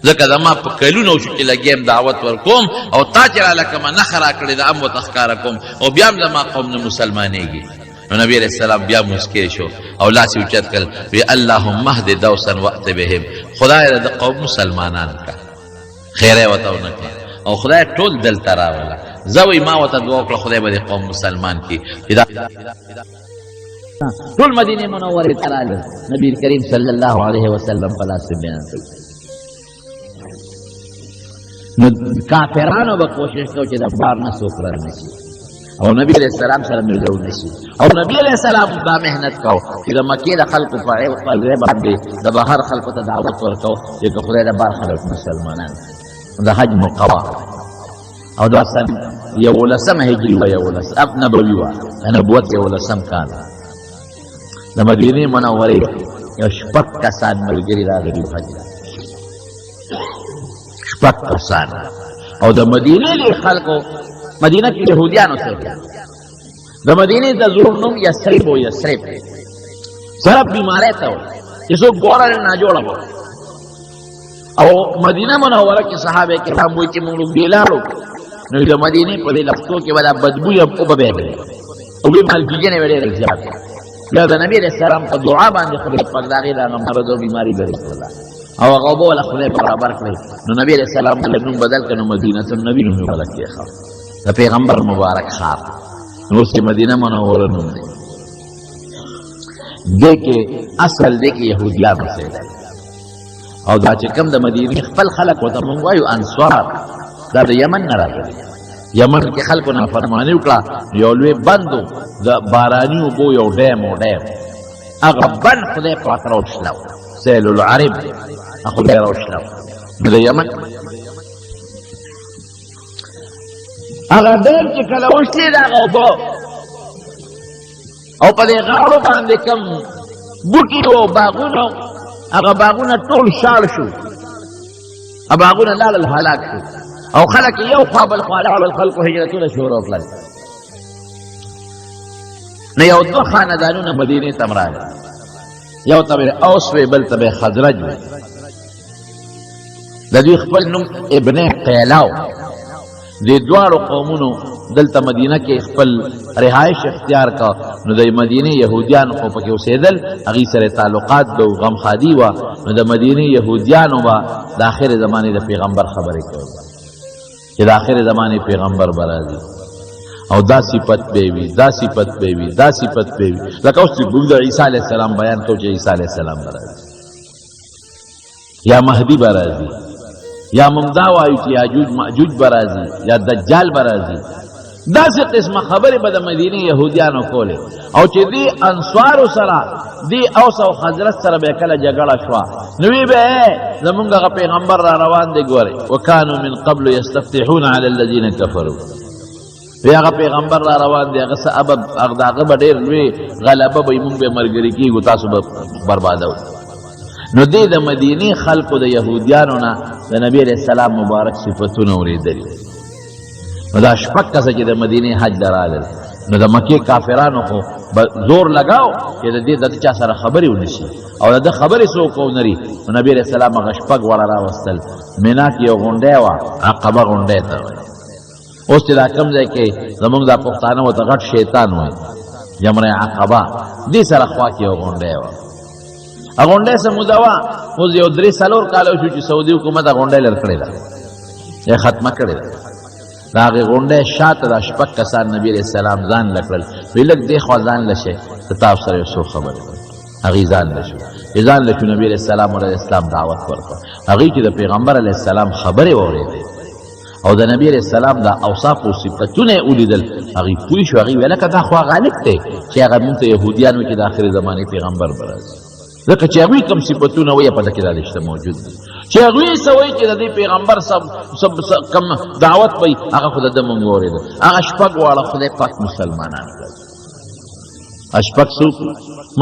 ځکه زما په کلونو شو چې لګیا یم دعوت ورکوم او تا چې راله کومه نښه راکړې ده هم ورته ښکاره کوم او بیا هم زما قوم نه مسلمانېږي. نو نبی علیه السلام بیا مسکی شو او لاس یې اوچت کړ، وی اللهم اهد دوسا وأت بهم، خدای د قوم مسلمانان کا. خیره یې ورته ونه کړه او خدای ټول دلته راوله. زه وایي ما ورته دعا وکړه خدای به دې قوم مسلمان کړي. چې دا ټول مدینې منورې ته راغلل، نبی کریم صلی الله علیه وسلم په لاس بیان کړ. نو کافرانو به کوشش کو چې د بار نه څوک را نه شي او نبی علیہ السلام سره ملو نه شي، او نبی علیہ السلام دا محنت کو چې د مکې د خلکو په ځای باندې د بهر خلکو ته دعوت ورکو چې که خدای د بار خلک مسلمانان. د حج موقع او دا سن یولسم هجري وه، یولسم نبوي وه، د نبوت یولسم کال د مدینې منورې یو شپږ کسان ملګري راغلي حج، شپږ کسان. او د مدینې د خلکو، مدینه کې یهودیانو سره، د مدینې د زور نوم یثرب و، یثرب سره بیماری ته وایي چې څوک ګوره ناجوړه وو. او مدینه منوره کې صحابه کرام وایي چې موږ لومړی لاړو، نو د مدینې په دې لښتو کې به دا بدبوی هم اوبه بهېدلې او بې مالګیجنې به ډېره زیاته. بیا د نبي علیه السلام په دعا باندې خدای پاک د هغې دغه مرض او بیماري لرې کړله او هغه اوبه له خدای برابر کړې. نو نبي علیه السلام له نوم بدل کړ، نو مدینة النبي نوم یې ورله کېښود، د پیغمبر مبارک ښار. نو اوس چې مدینه منوره نوم دی، دې کې اصل دې کې یهودیان اوسېدل. او دا چې کوم د مدینې خپل خلک ورته موږ وایو انصار، دا د یمن نه راغلي. یمن کې خلکو نافرماني وکړه، یو لوی بند و د باراني اوبو، یو ډیم و، ډیم هغه بند خدای پاک راوشلو، سیل العرب خدای راوشلو. نو د یمن هغه ډیم چې کله وشلېد هغه اوبه، او په دې غاړو باندې کوم بوټي او باغونه، هغه باغونه ټول شاړ شو، باغونه لاړل هلاک شو، او خلک یو خوا بل خوا لاړل، خلکو هجرتونه شروع کړل. نو یو دوه خاندانونه مدینې ته راغلل، یو ته به اوس وی، بل ته به خزرج وی. د دوی خپل نوم ابن قیلاو. دې دواړو قومونو دلته مدینه کې خپل رهایش اختیار کا. نو د مدینې یهودیان خو پکې اوسېدل، هغوی سره تعلقات د غم ښادي وه. نو د مدینې یهودیانو به د آخر زمانې د پیغمبر خبرې کولې چې د آخر زمانې پیغمبر به راځي او دا صفت به وي، دا صفت به وي، دا صفت به وي. لکه اوس چې موږ د عیسی علیه السلام بیان کوو چې عیسی علیه السلام به راځي یا مهدی به راځي، یا موږ دا وایو چې یاجوج ماجوج به راځي یا دجال به راځي. داسې قسمه خبرې به د مدینې یهودیانو کولې. او چې دې انصارو سره، دې اوس او خزرج سره به کله جګړه شوه، نو وی به زمونږ هغه پیغمبر را روان دی ګورئ، وکانو من قبل یستفتحون علی الذین کفروا. وی هغه پیغمبر را روان دی، هغه څه هغه د هغه به ډېر لوی غلبه به مونږ به ملګري کېږو، تاسو به بربادوو. نو دې د مدینې خلکو د یهودیانو نه د نبی علیه السلام مبارک صفتونه اورېدلي. نو دا شپږ کسه چې د مدینې حج له راغلل، نو د مکې کافرانو خو زور لګاو چې د دې د چا سره خبرې ونشي او د ده خبرې څوک ونري. نو نبی علیه السلام هغه شپږ واړه راوستل. مینا کې یو غونډی وه، عقبه غونډی ته وایي. اوس چې دا کوم ځای کې زمونږ دا پښتانه ورته غټ شیطان وایي، جمره عقبه، دې سره خوا کې یو غونډی وه. غونډی څه موده وه، اوس یو درې څلور کاله وشو چې سعودي حکومت غونډی لر کړې ده، یې ختمه کړې ده. د هغې غونډۍ شاته دا شپږ کسان نبي علیه السلام ځان له کړل، وی لږ دې خوا ځان له شئ، ته تاسو سره یو څو خبرې وکړم. هغوی ځان له شو، چې ځان له شو نبي علیه السلام ورته د اسلام دعوت ورکړ. هغوی چې د پیغمبر علیه السلام خبرې واورېدې او د نبی علیه السلام دا اوصاف او صفتونه یې ولیدل، هغوی پوه شو. هغوی ویل لکه دا خو هغه هلک دی چې هغه مونږ ته یهودیان وایي چې د آخرې زمانې پیغمبر به راځي، ځکه چې هغوی کوم صفتونه وایي په ده کې دا رشته موجود دی. چې هغوی څه وایي چې د دې پیغمبر سب سب کوم دعوت وایي، هغه خو د ده مونږ واورېده. هغه شپږ واړه خدای پاک مسلمانان کړل. شپږ څوک؟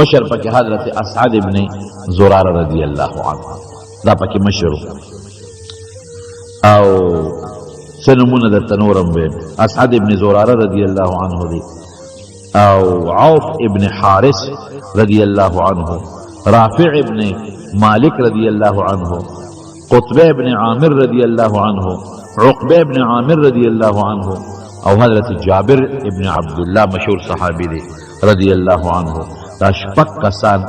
مشر پکې حضرت اسعد ابن زراره رضی الله عنه، دا پکې مشر. او څه نومونه درته نور هم ویم. اسعد ابن زراره رضی الله عنه دی، او عوف ابن حارث رضی الله عنه، رافع ابن مالک رضی الله عنه، قطبه ابن عامر رضی الله عنه، عقبه ابن عامر رضی الله عنه، او حضرت جابر ابن عبد الله مشهور صحابي دی رضی الله عنه. دا شپږ کسان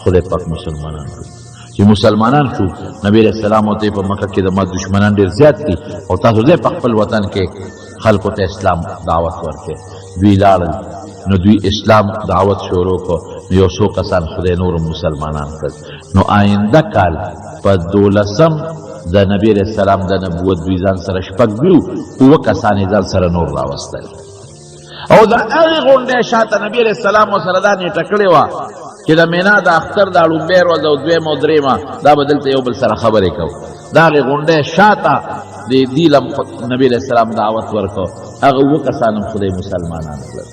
خدای پاک مسلمانان کړل. چې مسلمانان شو، نبی علیہ السلام ته په مکه کې د ما دشمنان ډیر زیات دي او تاسو ځئ په خپل وطن کې خلکو ته اسلام دعوت ورکړئ. دوی لاړل، نو دوی اسلام دعوت شروع کړ، نو یو څو کسان خدای نور مسلمانان کړل. نو آینده کال په دولسم د نبی علیہ السلام د نبوت دوی ځان سره شپږ ویو، اووه کسان یې ځان سره نور راوستل. او د هغې غونډې شاته نبی علیه السلام ورسره دا نېټه کړې وه چې د مینا د اختر د ړومبۍ ورځ او دویمه او درېیمه دا به دلته یو بل سره خبرې کوو. د هغې غونډې شاته د دې لم نبی علیه السلام دعوت ورکړ، هغه اووه کسان هم خدای مسلمانان کړل.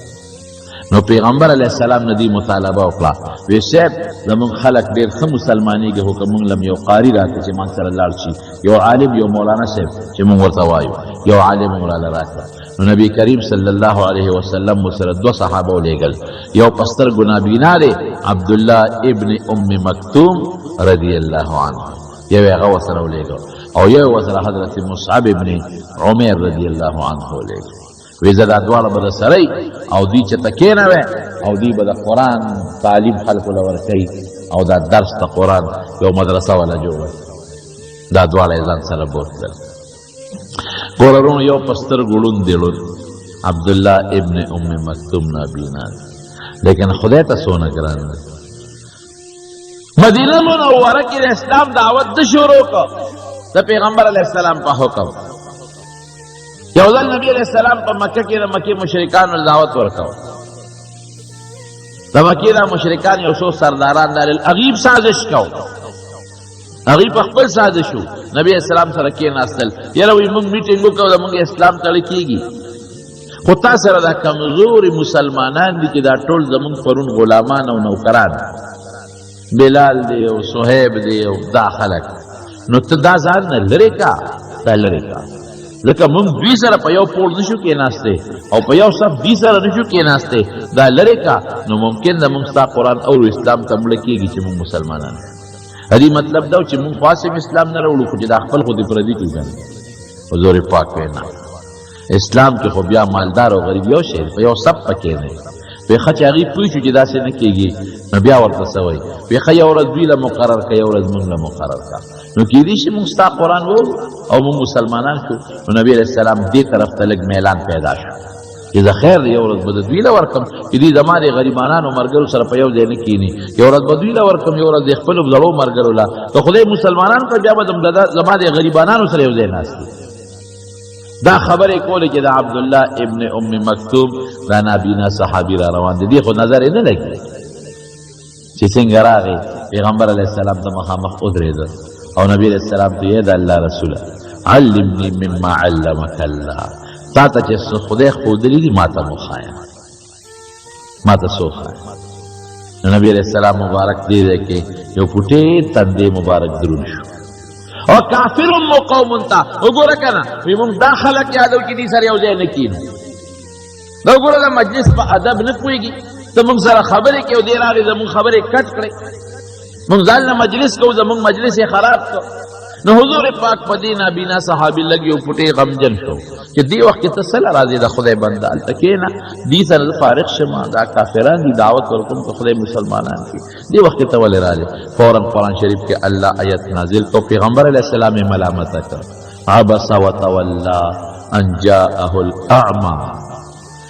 نو پیغمبر علیه السلام نه دی مطالبه وکړه، وی صاحب زمونږ خلک ډېر ښه مسلمانېږي، خو که مونږ لم یو قاري راکړي چې مونږ سره لاړ شي، یو عالم، یو مولانا صاحب چې مونږ ورته وایو، یو عالم مونږ راله راکړه. نو نبی کریم صلی الله علیه وسلم مو سره دوه صحابه ولېږل، یو په سترګو نابینا دی عبدالله ابن ام مکتوم رضی الله عنه، یو یې هغه ورسره ولېږه، او یو یې ورسره حضرت مصعب ابن عمیر رضی الله عنه ولېږه. وی زه دا دواړه به درسره او دوی چې ته کښېنوې او دوی به د قرآن تعلیم خلکو له ورکوي او دا درس د قرآن یو مدرسه وله جوړه. دا دواړه یې ځان سره بوتلل. ګوره وروڼو، یو په سترګو ړوند دی، ړوند عبدالله ابن ام مکتوم نابینا دی، لیکن خدای ته څونه ګران دی. مدینه منوره کې د اسلام دعوت د شروع کړ د پیغمبر علیه السلام په حکم. یو ځل نبی علیه السلام په مکه کې د مکې مشرکانو دعوت ورکاو. د مکې دا مشرکان یو څو سرداران دارل، هغوی سازش کاو، هغوی په خپل سازش وو. نبی علیه السلام سره کېناستل، یاره وایي موږ میټینګ وکړو، زموږ اسلام ته کېږي، خو تا سره دا کمزوري مسلمانان دي چې دا ټول زموږ پرون غلامان او نوکران، بلال دی او صهیب دی او دا خلک، نو ته دا ځان نه لرې کا، دا لرې کا، ځکه موږ دوی سره په یو پوړ نشو کېناستی او په یو صف دوی سره نشو کېناستی، دا لرې کا، نو ممکن ده موږ ستا قرآن اورو اسلام ته مړه کېږي چې موږ مسلمانان شو. دې مطلب دا چې موږ خو هسې اسلام نه راوړو، خو چې دا خپل خو دې پردي کړو که نه. حضور پاک وینا اسلام کې خو بیا مالدار او غریب یو شی په یو سب پکې نه وی. ښه چې هغوی پوه شو چې داسې نه کېږي، نو بیا ورته څه وایي؟ وی ښه یو ورځ دوی له مقرر کړه، یو ورځ موږ له مقرر کړه، نو کېدای شي موږ ستا قرآن وورو او موږ مسلمانان شو. نو نبی علیه السلام دې طرف ته لږ میلان پیدا شو چې زه خیر دی، یو ورځ به د دوی له ورکم چې دوی زما د غریبانانو ملګرو سره په یو ځای نه کښېني، یو ورځ به دوی له ورکم، یو ورځ د خپلو زړو ملګرو له، که خدای مسلمانان کړه بیا به زما د غریبانانو سره یو ځای ناست وي. دا خبرې کولې چې د عبدالله ابن ام مکتوم دا نابینا صحابي را روان دی، دی خو نظر یې نه لګي چې څنګه راغی پیغمبر علیه السلام ته مخامخ ودرېده او نبی علیه السلام ته یې د الله رسوله علمني مما علمک الله، تا ته چې څه خدای ښودلي دي ما ته وښایه، ما ته څه وښایه. نو نبی علیه السلام مبارک دې ځای کې یو پوټې تندې مبارک درون شو او کافر مو قوم ته وګوره که نه، وایي موږ دا خلک یادو چې دې سره یو ځای نه کښېنو. دا وګوره د مجلس په ادب نه پوهېږي، ته موږ سره خبرې کوې او دی راغی زموږ خبرې کټ کړې، موږ ځان له مجلس کوو، زموږ مجلس یې خراب کړ. نو حضور پاک په دې نابینا صحابي لږ یو پټې غمجن شو چې دې وخت کې ته څه له راځې د خدای بنده، هلته کښېنه، دې سره زه فارغ شم، دا کافران دي دعوت ورکوم که خدای مسلمانان کړي، دې وخت کې ته ولې راغلې؟ فورا قرآن شریف کې الله آیت نازل کړ، پیغمبر علیه السلام یې ملامته کړ، عبس وتولا ان جاءه الاعمى،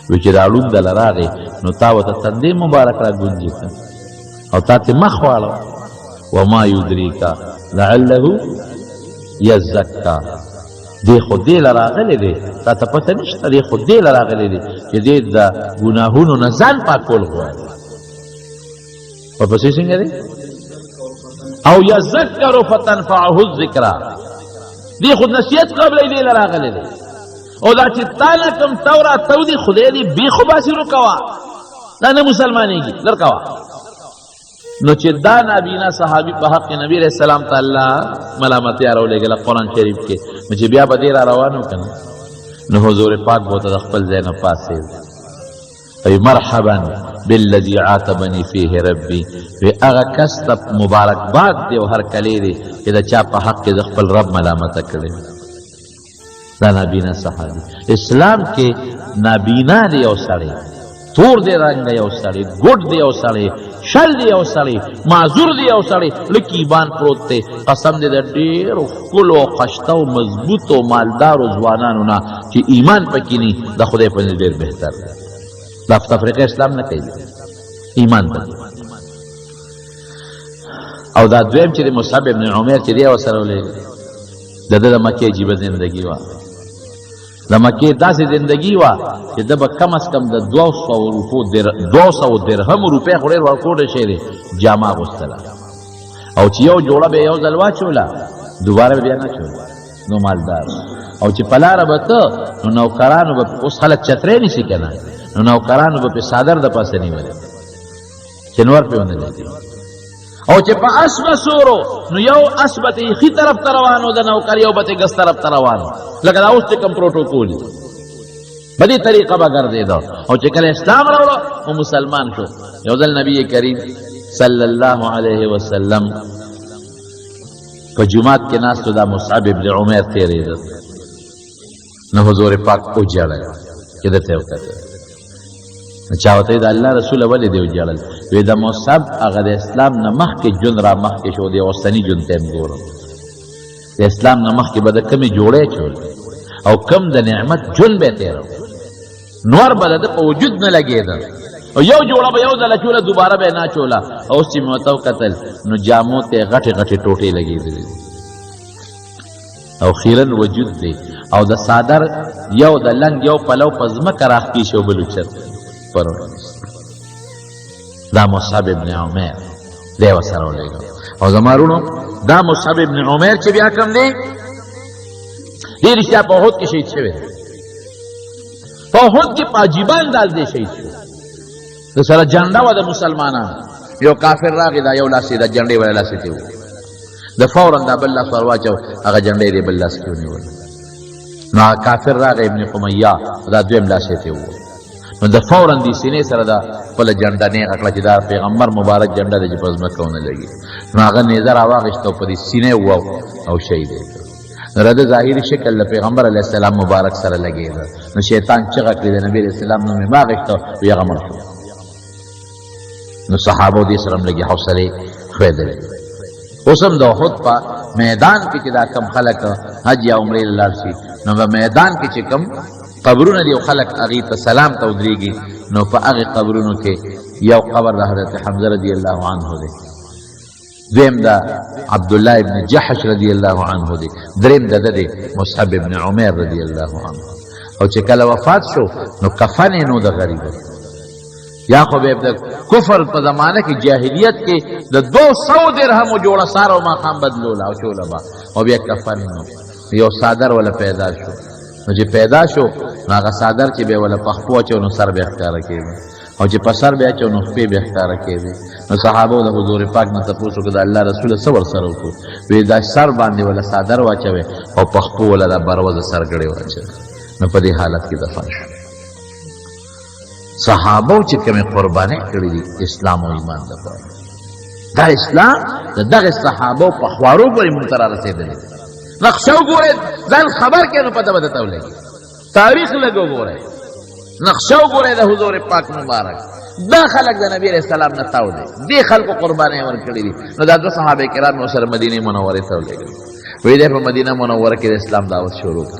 وی چې دا ړوند له راغی نو تا ورته تندې مبارک را ګونجې کړ او تا ته مخ واړو، وما یدریک لعله یزکا، دی خو دې له راغلی دی، تا ته پته نشته، دی خو دې له راغلی دی چې دې د ګناهونو نه ځان پاکول غواړي. ورپسې څنګه دی؟ او یذکر فتنفعه الذکرا، دی خو نصیحت قبلې دی له راغلی دی، او دا چې تا نه کوم تو را تو دی خدای دې بېخ وباسي رکوه، دا نه مسلمانېږي لرکوه. نو چې دا نابینا صحابي په حق نبی علیہ السلام ته الله ملامتیا راولېږله قرآن شریف کې، نو چې بیا به دې را روان و که نه، نو حضور پاک به ورته د خپل ځای نه پاڅېد، وی مرحبا بالذي عاتبني فيه ربي، وی هغه کس ته مبارکباد دی او هرکلی دی چې د چا په حق کې د خپل رب ملامته کړې. دا نابینا صحابي اسلام کې نابینا دی یو سړی، تور دی رنګ یو سړی، ګوډ دی یو سړی، شل دی یو سړی، معذور دی یو سړی، لکی بان پروت دی، قسم دی د ډېرو ښکلو او خشته او مضبوطو مالدارو ځوانانو نه چې ایمان پکې نی د خدای په نزد ډېر بهتر دی. دا تفریقه اسلام نه کوي، ایمان پکې. او دا دویم چې د مصعب ابن عمیر چې دی ورسره ولېږه، د ده د مکې عجیبه زندګي وه، د مکې داسې زندګي وه چې ده به کم از کم د 200 روپو 200 درهمو روپۍ خو ډېر ورکوټی شی دی جامه اغوستله، او چې یو جوړه به یې یو ځل واچوله دوباره به بیا نه چوله، نو مالدار. او چې په لاره به ته نو نوکرانو به، اوس خلک چترۍ نیسي که نه، نو نوکرانو به پې څادر د پاسه نیولی چې نور پې ونه لګي. او چې په اس به سورو نو یو اس به ترې ښي طرف ته روان و د نوکر، یو به ترې ګس طرف ته روان و، لکه دا اوس چې کوم پروټوکول دي، په دې طریقه به ګرځېده. او چې کله اسلام راوړو نو مسلمان شو. یو ځل نبی کریم صلی الله علیه وسلم په جومات کې ناست و، دا مصعب ابن عمیر تېرېده، نو حضور پاک وژړل چې ده ته یې وکتل. نو چا ورته د الله رسوله ولې دې وژړل؟ وی د مصعب هغه د اسلام نه مخکې ژوند را مخکې شو، د اوسني ژوند ته هم ګورم. د اسلام نه مخکې به د کمې جوړې چول او کم د نعمت ژوند به تېرو، نور به د ده په وجود نه لګېده، او یو جوړه به یو ځل اچوله، دوباره به یې نه اچوله. او اوس چې مې ورته وکتل نو جامو ته یې غټې غټې ټوټې لګېدلې دي او خیرن وجود دی، او د څادر یو د لنګ یو پلو په ځمکه راښکې شي او بل اوچت پرون. دا مصعب ابن عمیر دی ورسره ولېږه. او زما وروڼو دا مصعب ابن عمیر چې بیا کوم دی، دې رښتیا په احد کې شهید شوی دی. په احد کې په عجیبه انداز دی شهید شو. د سره جنډه وه د مسلمانانو، یو کافر راغی، دا یو لاس یې د جنډې وله لاس یې ته ووهه، د فورا دا بل لاس ور واچو، هغه جنډې دې بل لاس کې ونیول. نو هغه کافر راغی ابن قمیه، دا دویم لاس یې ته ووهه، نو د فورا دې سینې سره دا خپله جنډه نېغه کړه چې دا پیغمبر مبارک جنډه ده چې په ځمکه ونه لګي. نو هغه نیزه راواخیسته او په دې سینې ووهه او شهید یې کړ. نو د ده ظاهري شکل له پیغمبر علیه السلام مبارک سره لګېده. نو شیطان چغه کړې، د نبي علیه السلام نوم یې واخیسته، وی هغه مړ شو. نو صحابو دې سره هم لږې حوصلې ښویېدلې. اوس هم د احد په میدان کې چې دا کم خلک حج یا عمرې له لاړ شي، نو په میدان کې چې کم قبرونه دي او خلک هغې ته سلام ته ودرېږي، نو په هغې قبرونو کې یو قبر د حضرت حمزه رضی الله عنه دی، دویم د عبدالله ابن جحش رضی الله عنه دی، دریم د ده دی مصعب ابن عمیر رضی الله عنه. او چې کله وفات شو نو کفن یې نو د غریبو، یا خو به د کفر په زمانه کې جاهلیت کې د 200 درهمو جوړه سار او ماښام بدلوله او چوله به، او بیا کفن نو یو څادر وله پیدا شو. نو چې پیدا شو نو هغه څادر چې به وله په خپو اچو نو سر به ښکاره کېده، او چې په سر به اچو نو خپې به ښکاره کېدې. نو صحابو د حضور پاک نه تپوس وکړ، د الله رسوله څه ورسره وکړو؟ وی دا سر باندې وله څادر واچوې او په خپو وله دا بروزه سرګړې واچوې. نو په دې حالت کې دفن شو. صحابو چې کومې قربانۍ کړې دي اسلام او ایمان دپاره، دا اسلام د دغه صحابو په خوارو پورې مونږ ته را رسېدلی. نقشه وګورئ، ځان خبر کړئ، نو پته به درته ولګي. تاریخ لږ وګورئ، نقشه وګورئ د حضور پاک مبارک. دا خلک د نبی علیه السلام نه تاو دی، دې خلکو قربانۍ ورکړې دي. نو دا دوه صحابه کرام یې ورسره مدینې منورې ته ولېږل. وایي دی په مدینه منوره کې د اسلام دعوت شروع کړ.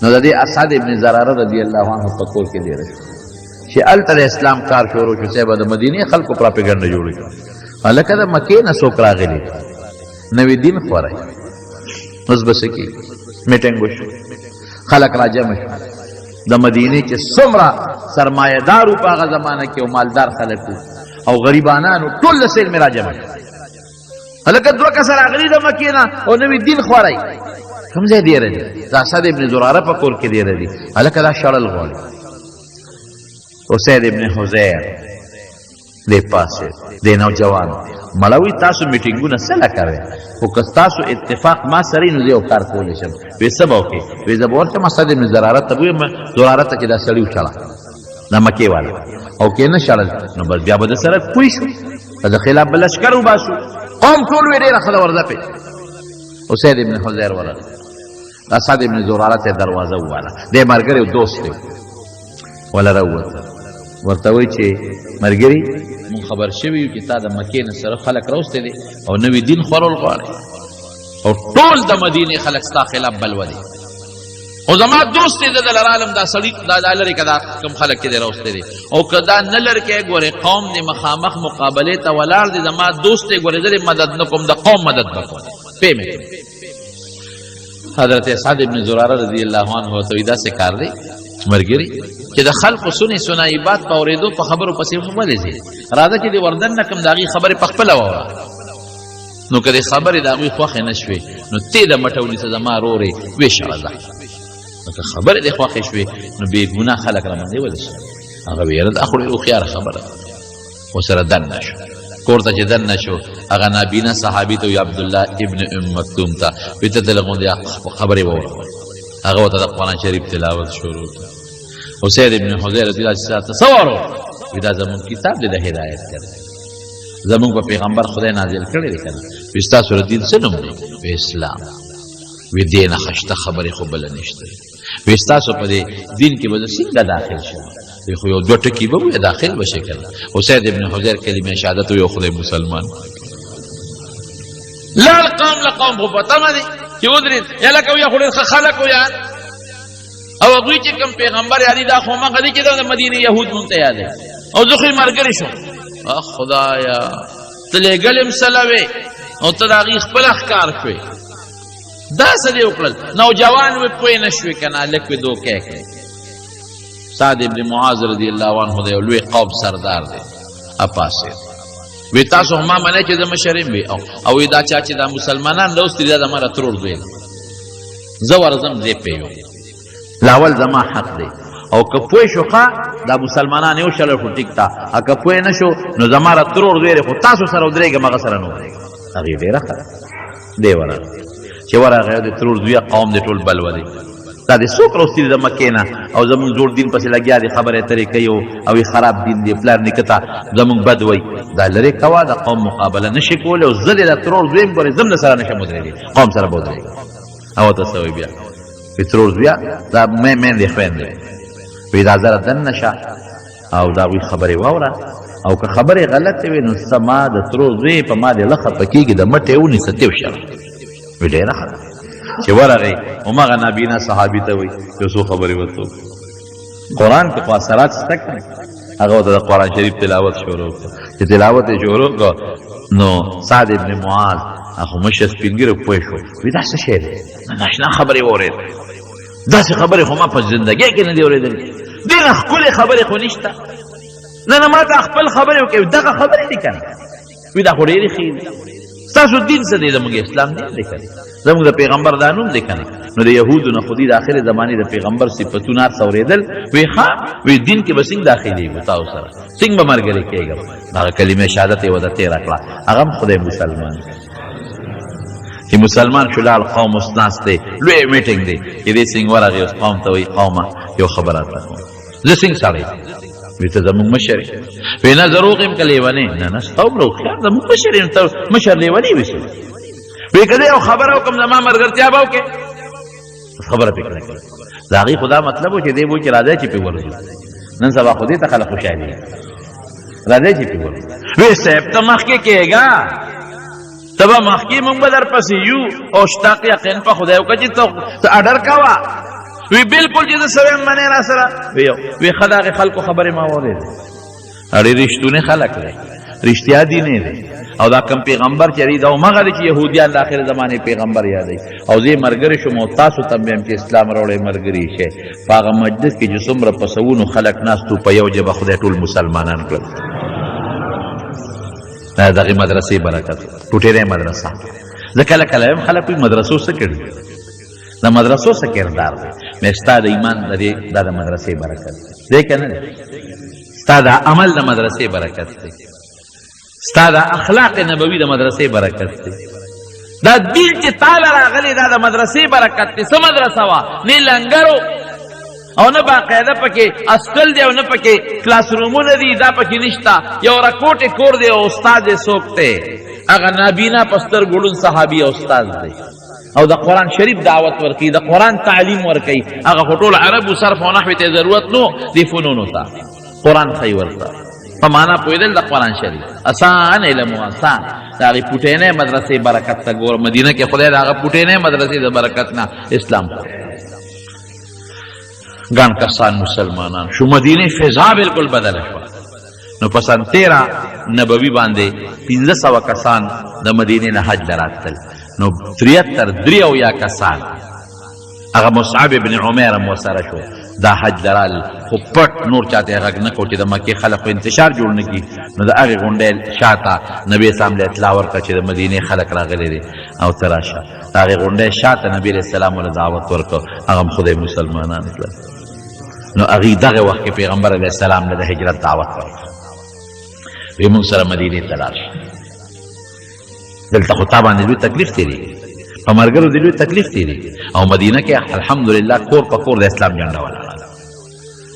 نو د دې اسعد ابن زراره رضی الله عنه په کور کې دېره شو چې هلته د اسلام کار شروع شو. صاحب د مدینې خلکو پراپیګنډه جوړه کړه، هلکه د مکې نه څوک راغلي نوی دین خوری، اوس به څه کېږي؟ میټینګ وشو، خلک راجمع شو. د مدینې چې څومره سرمایه دار وو په هغه زمانه کې او مالدار خلک وو او غریبانان وو، ټول د سیل مې راجمع شو. هلکه دوه کسه راغلي د مکې نه او نوی دین خوری، کوم ځای دېره دي؟ د اسد ابن زراره په کور کې دېره دي. هلکه دا شړل غواړي. اسید ابن حضیر دی پاسې دی نوجوان مړه وي، تاسو میټینګونه څه له کوئ؟ خو که ستاسو اتفاق ما سره نو زه یو کار کولی شم. وی څه به وکړې؟ وی زه به ورشم اسد ابن زراره ته ووایم، زراره ته چې دا سړي وشړه دا مکې والا، او که نه شړل نو بس بیا به د سره پوه شو، د خلاف به لشکر وباسو. قوم ټول وی ډېره ښه ده ورځه پې. اسید ابن حضیر ورغی، اسد ابن زراره ته دروازه وواله، دی ملګری او دوست دی، وله راووته، ورته وایي چې ملګري مونږ خبر شوي یو چې تا د مکې نه سره خلک راوستي دي او نوی دین خورول غواړي او ټول د مدینې خلک ستا خلاف بلوه دي، خو زما دوست دی زه دله رالم، دا سړي دا لرې که دا کوم خلک چې دی راوستی دی، او که دا نه لرې کې ګورې قوم دې مخامخ مقابلې ته ولاړ دی، زما دوست دی ګورې زه دې مدد نه کوم، د قوم مدد به کوم. پې مې حضرت اسعد ابن زراره رضی الله عنه ورته وایي داسې کار دی ملګري چې د خلکو سنې سنایي بات په اورېدو په خبرو پسې ولې ځې، راځه چې دې وردن نه کړم د هغې خبرې په خپله واوره. نو که دې خبرې د هغوی خوښې نه شوې نو تې د مټه ونیسه زما رورې ویې شړه ځه، نو که خبرې دې خوښې شوې نو بې ګناه خلک راباندې ولې شړه. هغه ویل دا خو ډېره هوښیاره خبره ده. ورسره دننه شو. کور ته چې دننه شو، هغه نابینا صحابي ته وی، عبدالله ابن ام مکتوم ته وی، ته ته لږ غوندې خبرې واوره. هغه ورته د قرآن شریف تلاوت شروع کړ. اسید ابن حضیر رضی الله عنه ته څه وارو؟ وی دا زمونږ کتاب دی د هدایت کړی، زمونږ په پیغمبر خدای نازل کړی دی که نه. وی ستاسو د دین څه نوم دی؟ وی اسلام. وی دې نه ښه خبرې خو بله نشته. وی ستاسو په دې دین کې به زه څنګه داخل شم؟ وی خو یو دوه ټکي به ووایې داخل به شې که نه. اسید ابن حضیر کلمه شهادت ویې، خدای مسلمان لاړ. قوم له قوم خو په تمه دی چې ودرېد، یا لکه ویا خو ډېر ښه خلک و یار، او هغوی چې کوم پیغمبر یادي دا خو هماغه دی چې د مدینې یهود مونږ ته یادوي، او زه خو یې ملګری شوم. خدایا ته لېږل یې مسله وې او ته د هغوی خپله ښکار شوې، دا څه دې وکړل؟ نوجوان وې پوه نه شوې که نه، هلک وې دوکه یې کړې. سعد ابن معاذ رضی الله عنه د یو لوی قوم سردار دی، اپاسېد. وی تاسو ما منئ چې زه مشر یم؟ وی او دا چا چې دا مسلمانان راوستي دا زما ترور زوی دی، زه ورځم زه پې یو لاول زما حق دی، او که پوه شو ښه دا مسلمانان یو شل خو ټیک تا، او که پوه نه شو نو زما را ترور زوی دی، خو تاسو سره ودرېږم هغه سره نه ودرېږم. هغې ډېره ښه دی. ورغی چې ورغی د ترور زویه قوم دې ټول بلوه دی، دا دې څوک راوستي د مکې نه او زمونږ جوړ دین پسې لګیا دي، خبرې اترې کوي او یې خراب دین دی، پلار نیکه ته زمونږ بد وایي، دا لرې کوه، د قوم مقابله نه شي کولی، او زه دې د ترور زوی یم، ګورې زه هم در سره نه شم ودرېدی، قوم سره به ودرېږم. او ته څه وایي بیا؟ وایي ترور زویه دا میندې خویندې، وایي دا زره دننه شه او د هغوی خبرې واوره، او که خبرې غلطې وي نو زما د ترور زوی په ما دې ړه خفه کېږي، د مټې ونیسه تې وشړه. وی ډېره ښه ده. چې ورغی هماغه نابینا صحابي ته وایي یو څو خبرې ورته وکړه. قرآن کې خو اثرات شته که نه؟ هغه ورته د قرآن شریف تلاوت شروع کړ. چې تلاوت یې شروع کړ نو سعد ابن معاذ خو مشر سپین ږیری پوه شو، وی دا څه شی دی؟ ناشنا خبرې واورېد، داسې خبرې خو ما په زندګۍ کې نه دي اورېدلې، ډېره ښکلې خبرې خو نشته. نه نه ما ته خپل خبرې وکړې، دغه خبرې دي که نه؟ وی دا خو ډېرې ښې دي. ستاسو دین څه دی؟ زموږ اسلام دین دی که نه، زموږ د پیغمبر دا نوم دی که نه. نو د یهودو نه خو دوی د آخرې زمانې د پیغمبر صفتونه هر څه اورېدل. وی ښه، وی دین کې به څنګه داخلېږو، تاسو سره څنګه به ملګری کېږم؟ هغه کلمه شهادت یې ورته تېره کړه، هغه هم خدای مسلمان چې مسلمان شو. لاړ، قوم اوس ناست دی، لوی میټینګ دی، چې دی څنګه ورغی اوس قوم ته وایي قومه یو خبره راته کوم، زه څنګه سړی؟ وی ته زموږ مشر یې. وی نه زه روغ یم که لیونی؟ نه نه ستا هومره هوښیار زموږ مشر یم، ته مشر لیونی وي څه؟ وی که زه یو خبره وکړم زما ملګرتیا به وکړې؟ خبره پې کړه. د هغې خو دا مطلب و چې دی وایي چې راځی چې پې ورځو. نن سبا خو دې ته خلک خوشحالېږي، راځی چې پې ورځو. وی صاحب ته مخکې کېږه، ته به مخکې مونږ به درپسې یو، او شتاق یقین په خدای وکړه چې ته اډر کوه. وی بالکل چې زه څه وایم منې را سره؟ وی یو. وی ښه د هغې خلکو خبرې ما واورېدې، اړې رښتونی خلک دی، رښتیا دی نه دی، او دا کم پیغمبر چې دی دا همغه دی چې یهودیان د آخر زمانې پیغمبر یادوي، او زه یې ملګری شوم او تاسو ته هم وایم چې اسلام راوړی ملګري شئ. په هغه مجلس کې چې څومره په سوونو خلک ناست وو، په یو ژبه خدای ټول مسلمانان کړل. دا دغې مدرسې برکت، ټوټېری مدرسه. زه کله کله وایم خلک وایي مدرسو څه کړي، د مدرسو څه کردار دی؟ مې ستا د ایمان د دې دا د مدرسې برکت دی که نه دی؟ ستا د عمل د مدرسې برکت دی، ستا د اخلاق نبوي د مدرسې برکت دی، دا دین چې تاله راغلی دا د مدرسې برکت دی. څه مدرسه وه؟ نه لنګرو او نه باقاعده پکې اسکل دی او نه پکې کلاس رومونه دي، دا پکې نشته. یو رکوټې کور دی او استاد یې څوک دی؟ هغه نابینا په سترګو ړوند صحابي استاد دی، او د قرآن شریف دعوت ورکوي، د قرآن تعلیم ورکوي. هغه خو ټول عربو صرف او نحوې ته ضرورت نو دې فنونو ته قرآن ښیي ورته، په معنا پوهېدل د قرآن شریف اسان علم و اسان. د هغې پوټینۍ مدرسې برکت ته ګوره، مدینه کې خدای د هغه پوټینۍ مدرسې د برکت نه اسلام خور ګڼ کسان مسلمانان شو، مدینه فضا بالکل بدله شوه. نو په سن 13 نبوي باندې 500 کسان د مدینې نه حج له راتلل، نو 73 73 کسان هغه مصعب ابن عمیر هم ورسره شو، دا حج له رالل، خو پټ نور چاته یې غږ نه کړو چې د مکې خلک خو انتشار جوړ نه کړي. نو د هغې غونډۍ شاته نبي اسلام له اطلاع ورکړه چې د مدینې خلک راغلي دي او ته راشه. د هغې غونډۍ شاته نبي علیه السلام له دعوت ورکړ، هغه هم خدای مسلمانان کړل. نو هغوی دغه وخت کې پیغمبر علیه السلام له د هجرت دعوت ورکړ، وی موږ سره مدینې ته لاړ شه، دلته خو تا باندې لوی تکلیف تېرېږي، په ملګرو دې لوی تکلیف تېرېږي، او مدینه کې الحمدلله کور په کور د اسلام جنډه ولاړه ده،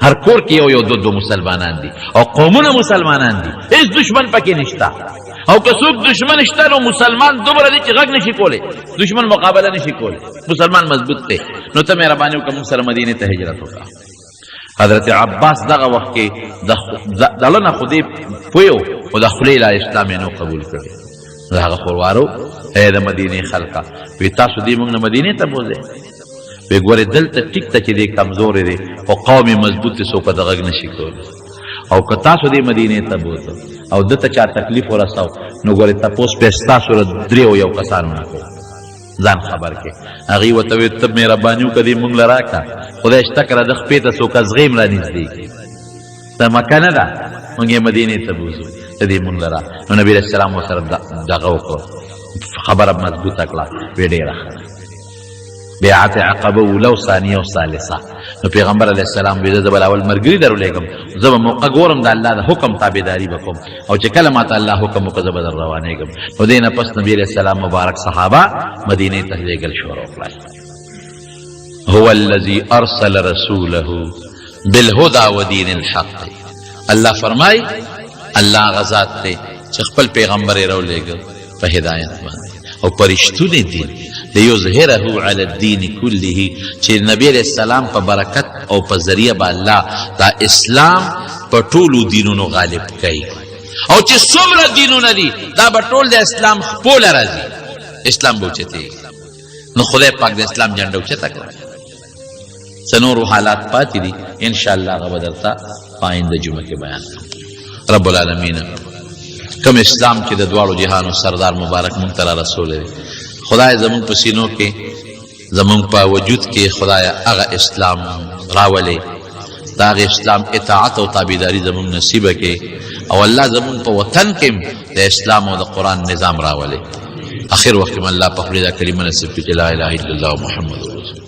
هر کور کې یو یو دو دو مسلمانان دي او قومونه مسلمانان دي، هېڅ دشمن پکې نشته، او که څوک دشمن شته نو مسلمان دومره دی چې غږ نشي کولی، دشمن مقابله نشي کولی، مسلمان مضبوط دی. نو ته مهرباني وکړه موږ سره مدینې ته هجرت وکړه. حضرت عباس دغه وخت کې د زړه نه خو دی پوه و، خو د خولې لا اسلام یې نه قبول کړی. د هغه خوروارو ای د مدینې خلکه، وی تاسو دې موږ نه مدینې ته بوځئ، وی ګورې دلته ټیک ته چې دی کمزوری دی خو قوم یې مضبوط دی، څوک د غږ نشي کولی، او که تاسو دې مدینې ته بوته او ده ته چا تکلیف ورساو نو ګورې تپوس به ستاسو له درېو یو کسانو نه کوو، ځان خبر کې. هغوی ورته ویل ته مهرباني وکړه دې مونږ له راکړه، خدای شته که د خپې ته څوک ازغې هم رانږدې کړي، دا مکه نه ده، مونږ یې مدینې ته بوځو، ته دې مونږ له را. نو نبي علیه السلام ورسره دغه وکړو، خبره مضبوطه کړه، وی ډېره ښه ده. بیعت عقبه اولو ثانیه او ثالثه. نو پیغمبر علیه السلام وی زه به اول مرګري درولېږم، زه به موقع ګورم د الله د حکم تابعداري به کوم، او چې کله ماته الله حکم وکړ زه به در روانېږم. نو دې نه پس نبي علیه السلام مبارک صحابه مدینې ته لېږل شروع کړل. هو الذي ارسل رسوله بالهدى ودین الحق. الله فرمای الله هغه ذات دی چې خپل پیغمبر یې راولېږه په هدایت باندې او په رښتوني دین، لیظهره علی الدین کله، چې نبی علیه السلام په برکت او په ذریعه به الله دا اسلام په ټولو دینونو غالب کوي، او چې څومره دینونه دي دا به ټول د اسلام خپو له راځي، اسلام به اوچتېږي. نو خدای پاک د اسلام جنډه اوچته کړه. څه نور حالات پاتې دي ان شاء الله هغه به درته په آینده جمعه کې بیان کړم. رب العالمین کوم اسلام چې د دواړو جهانو سردار مبارک مونږ ته را رسولی دی، خدای زمونږ په سینو کې زمونږ په وجود کې خدای هغه اسلام راولي، د هغه اسلام اطاعت او تابعداري زمونږ نصیبه کې، او الله زمونږ په وطن کې د اسلام او د قرآن نظام راولي. اخر وخت کې الله په خولې دا کلمه نصیب کړي چې لا اله الا الله محمد رسول.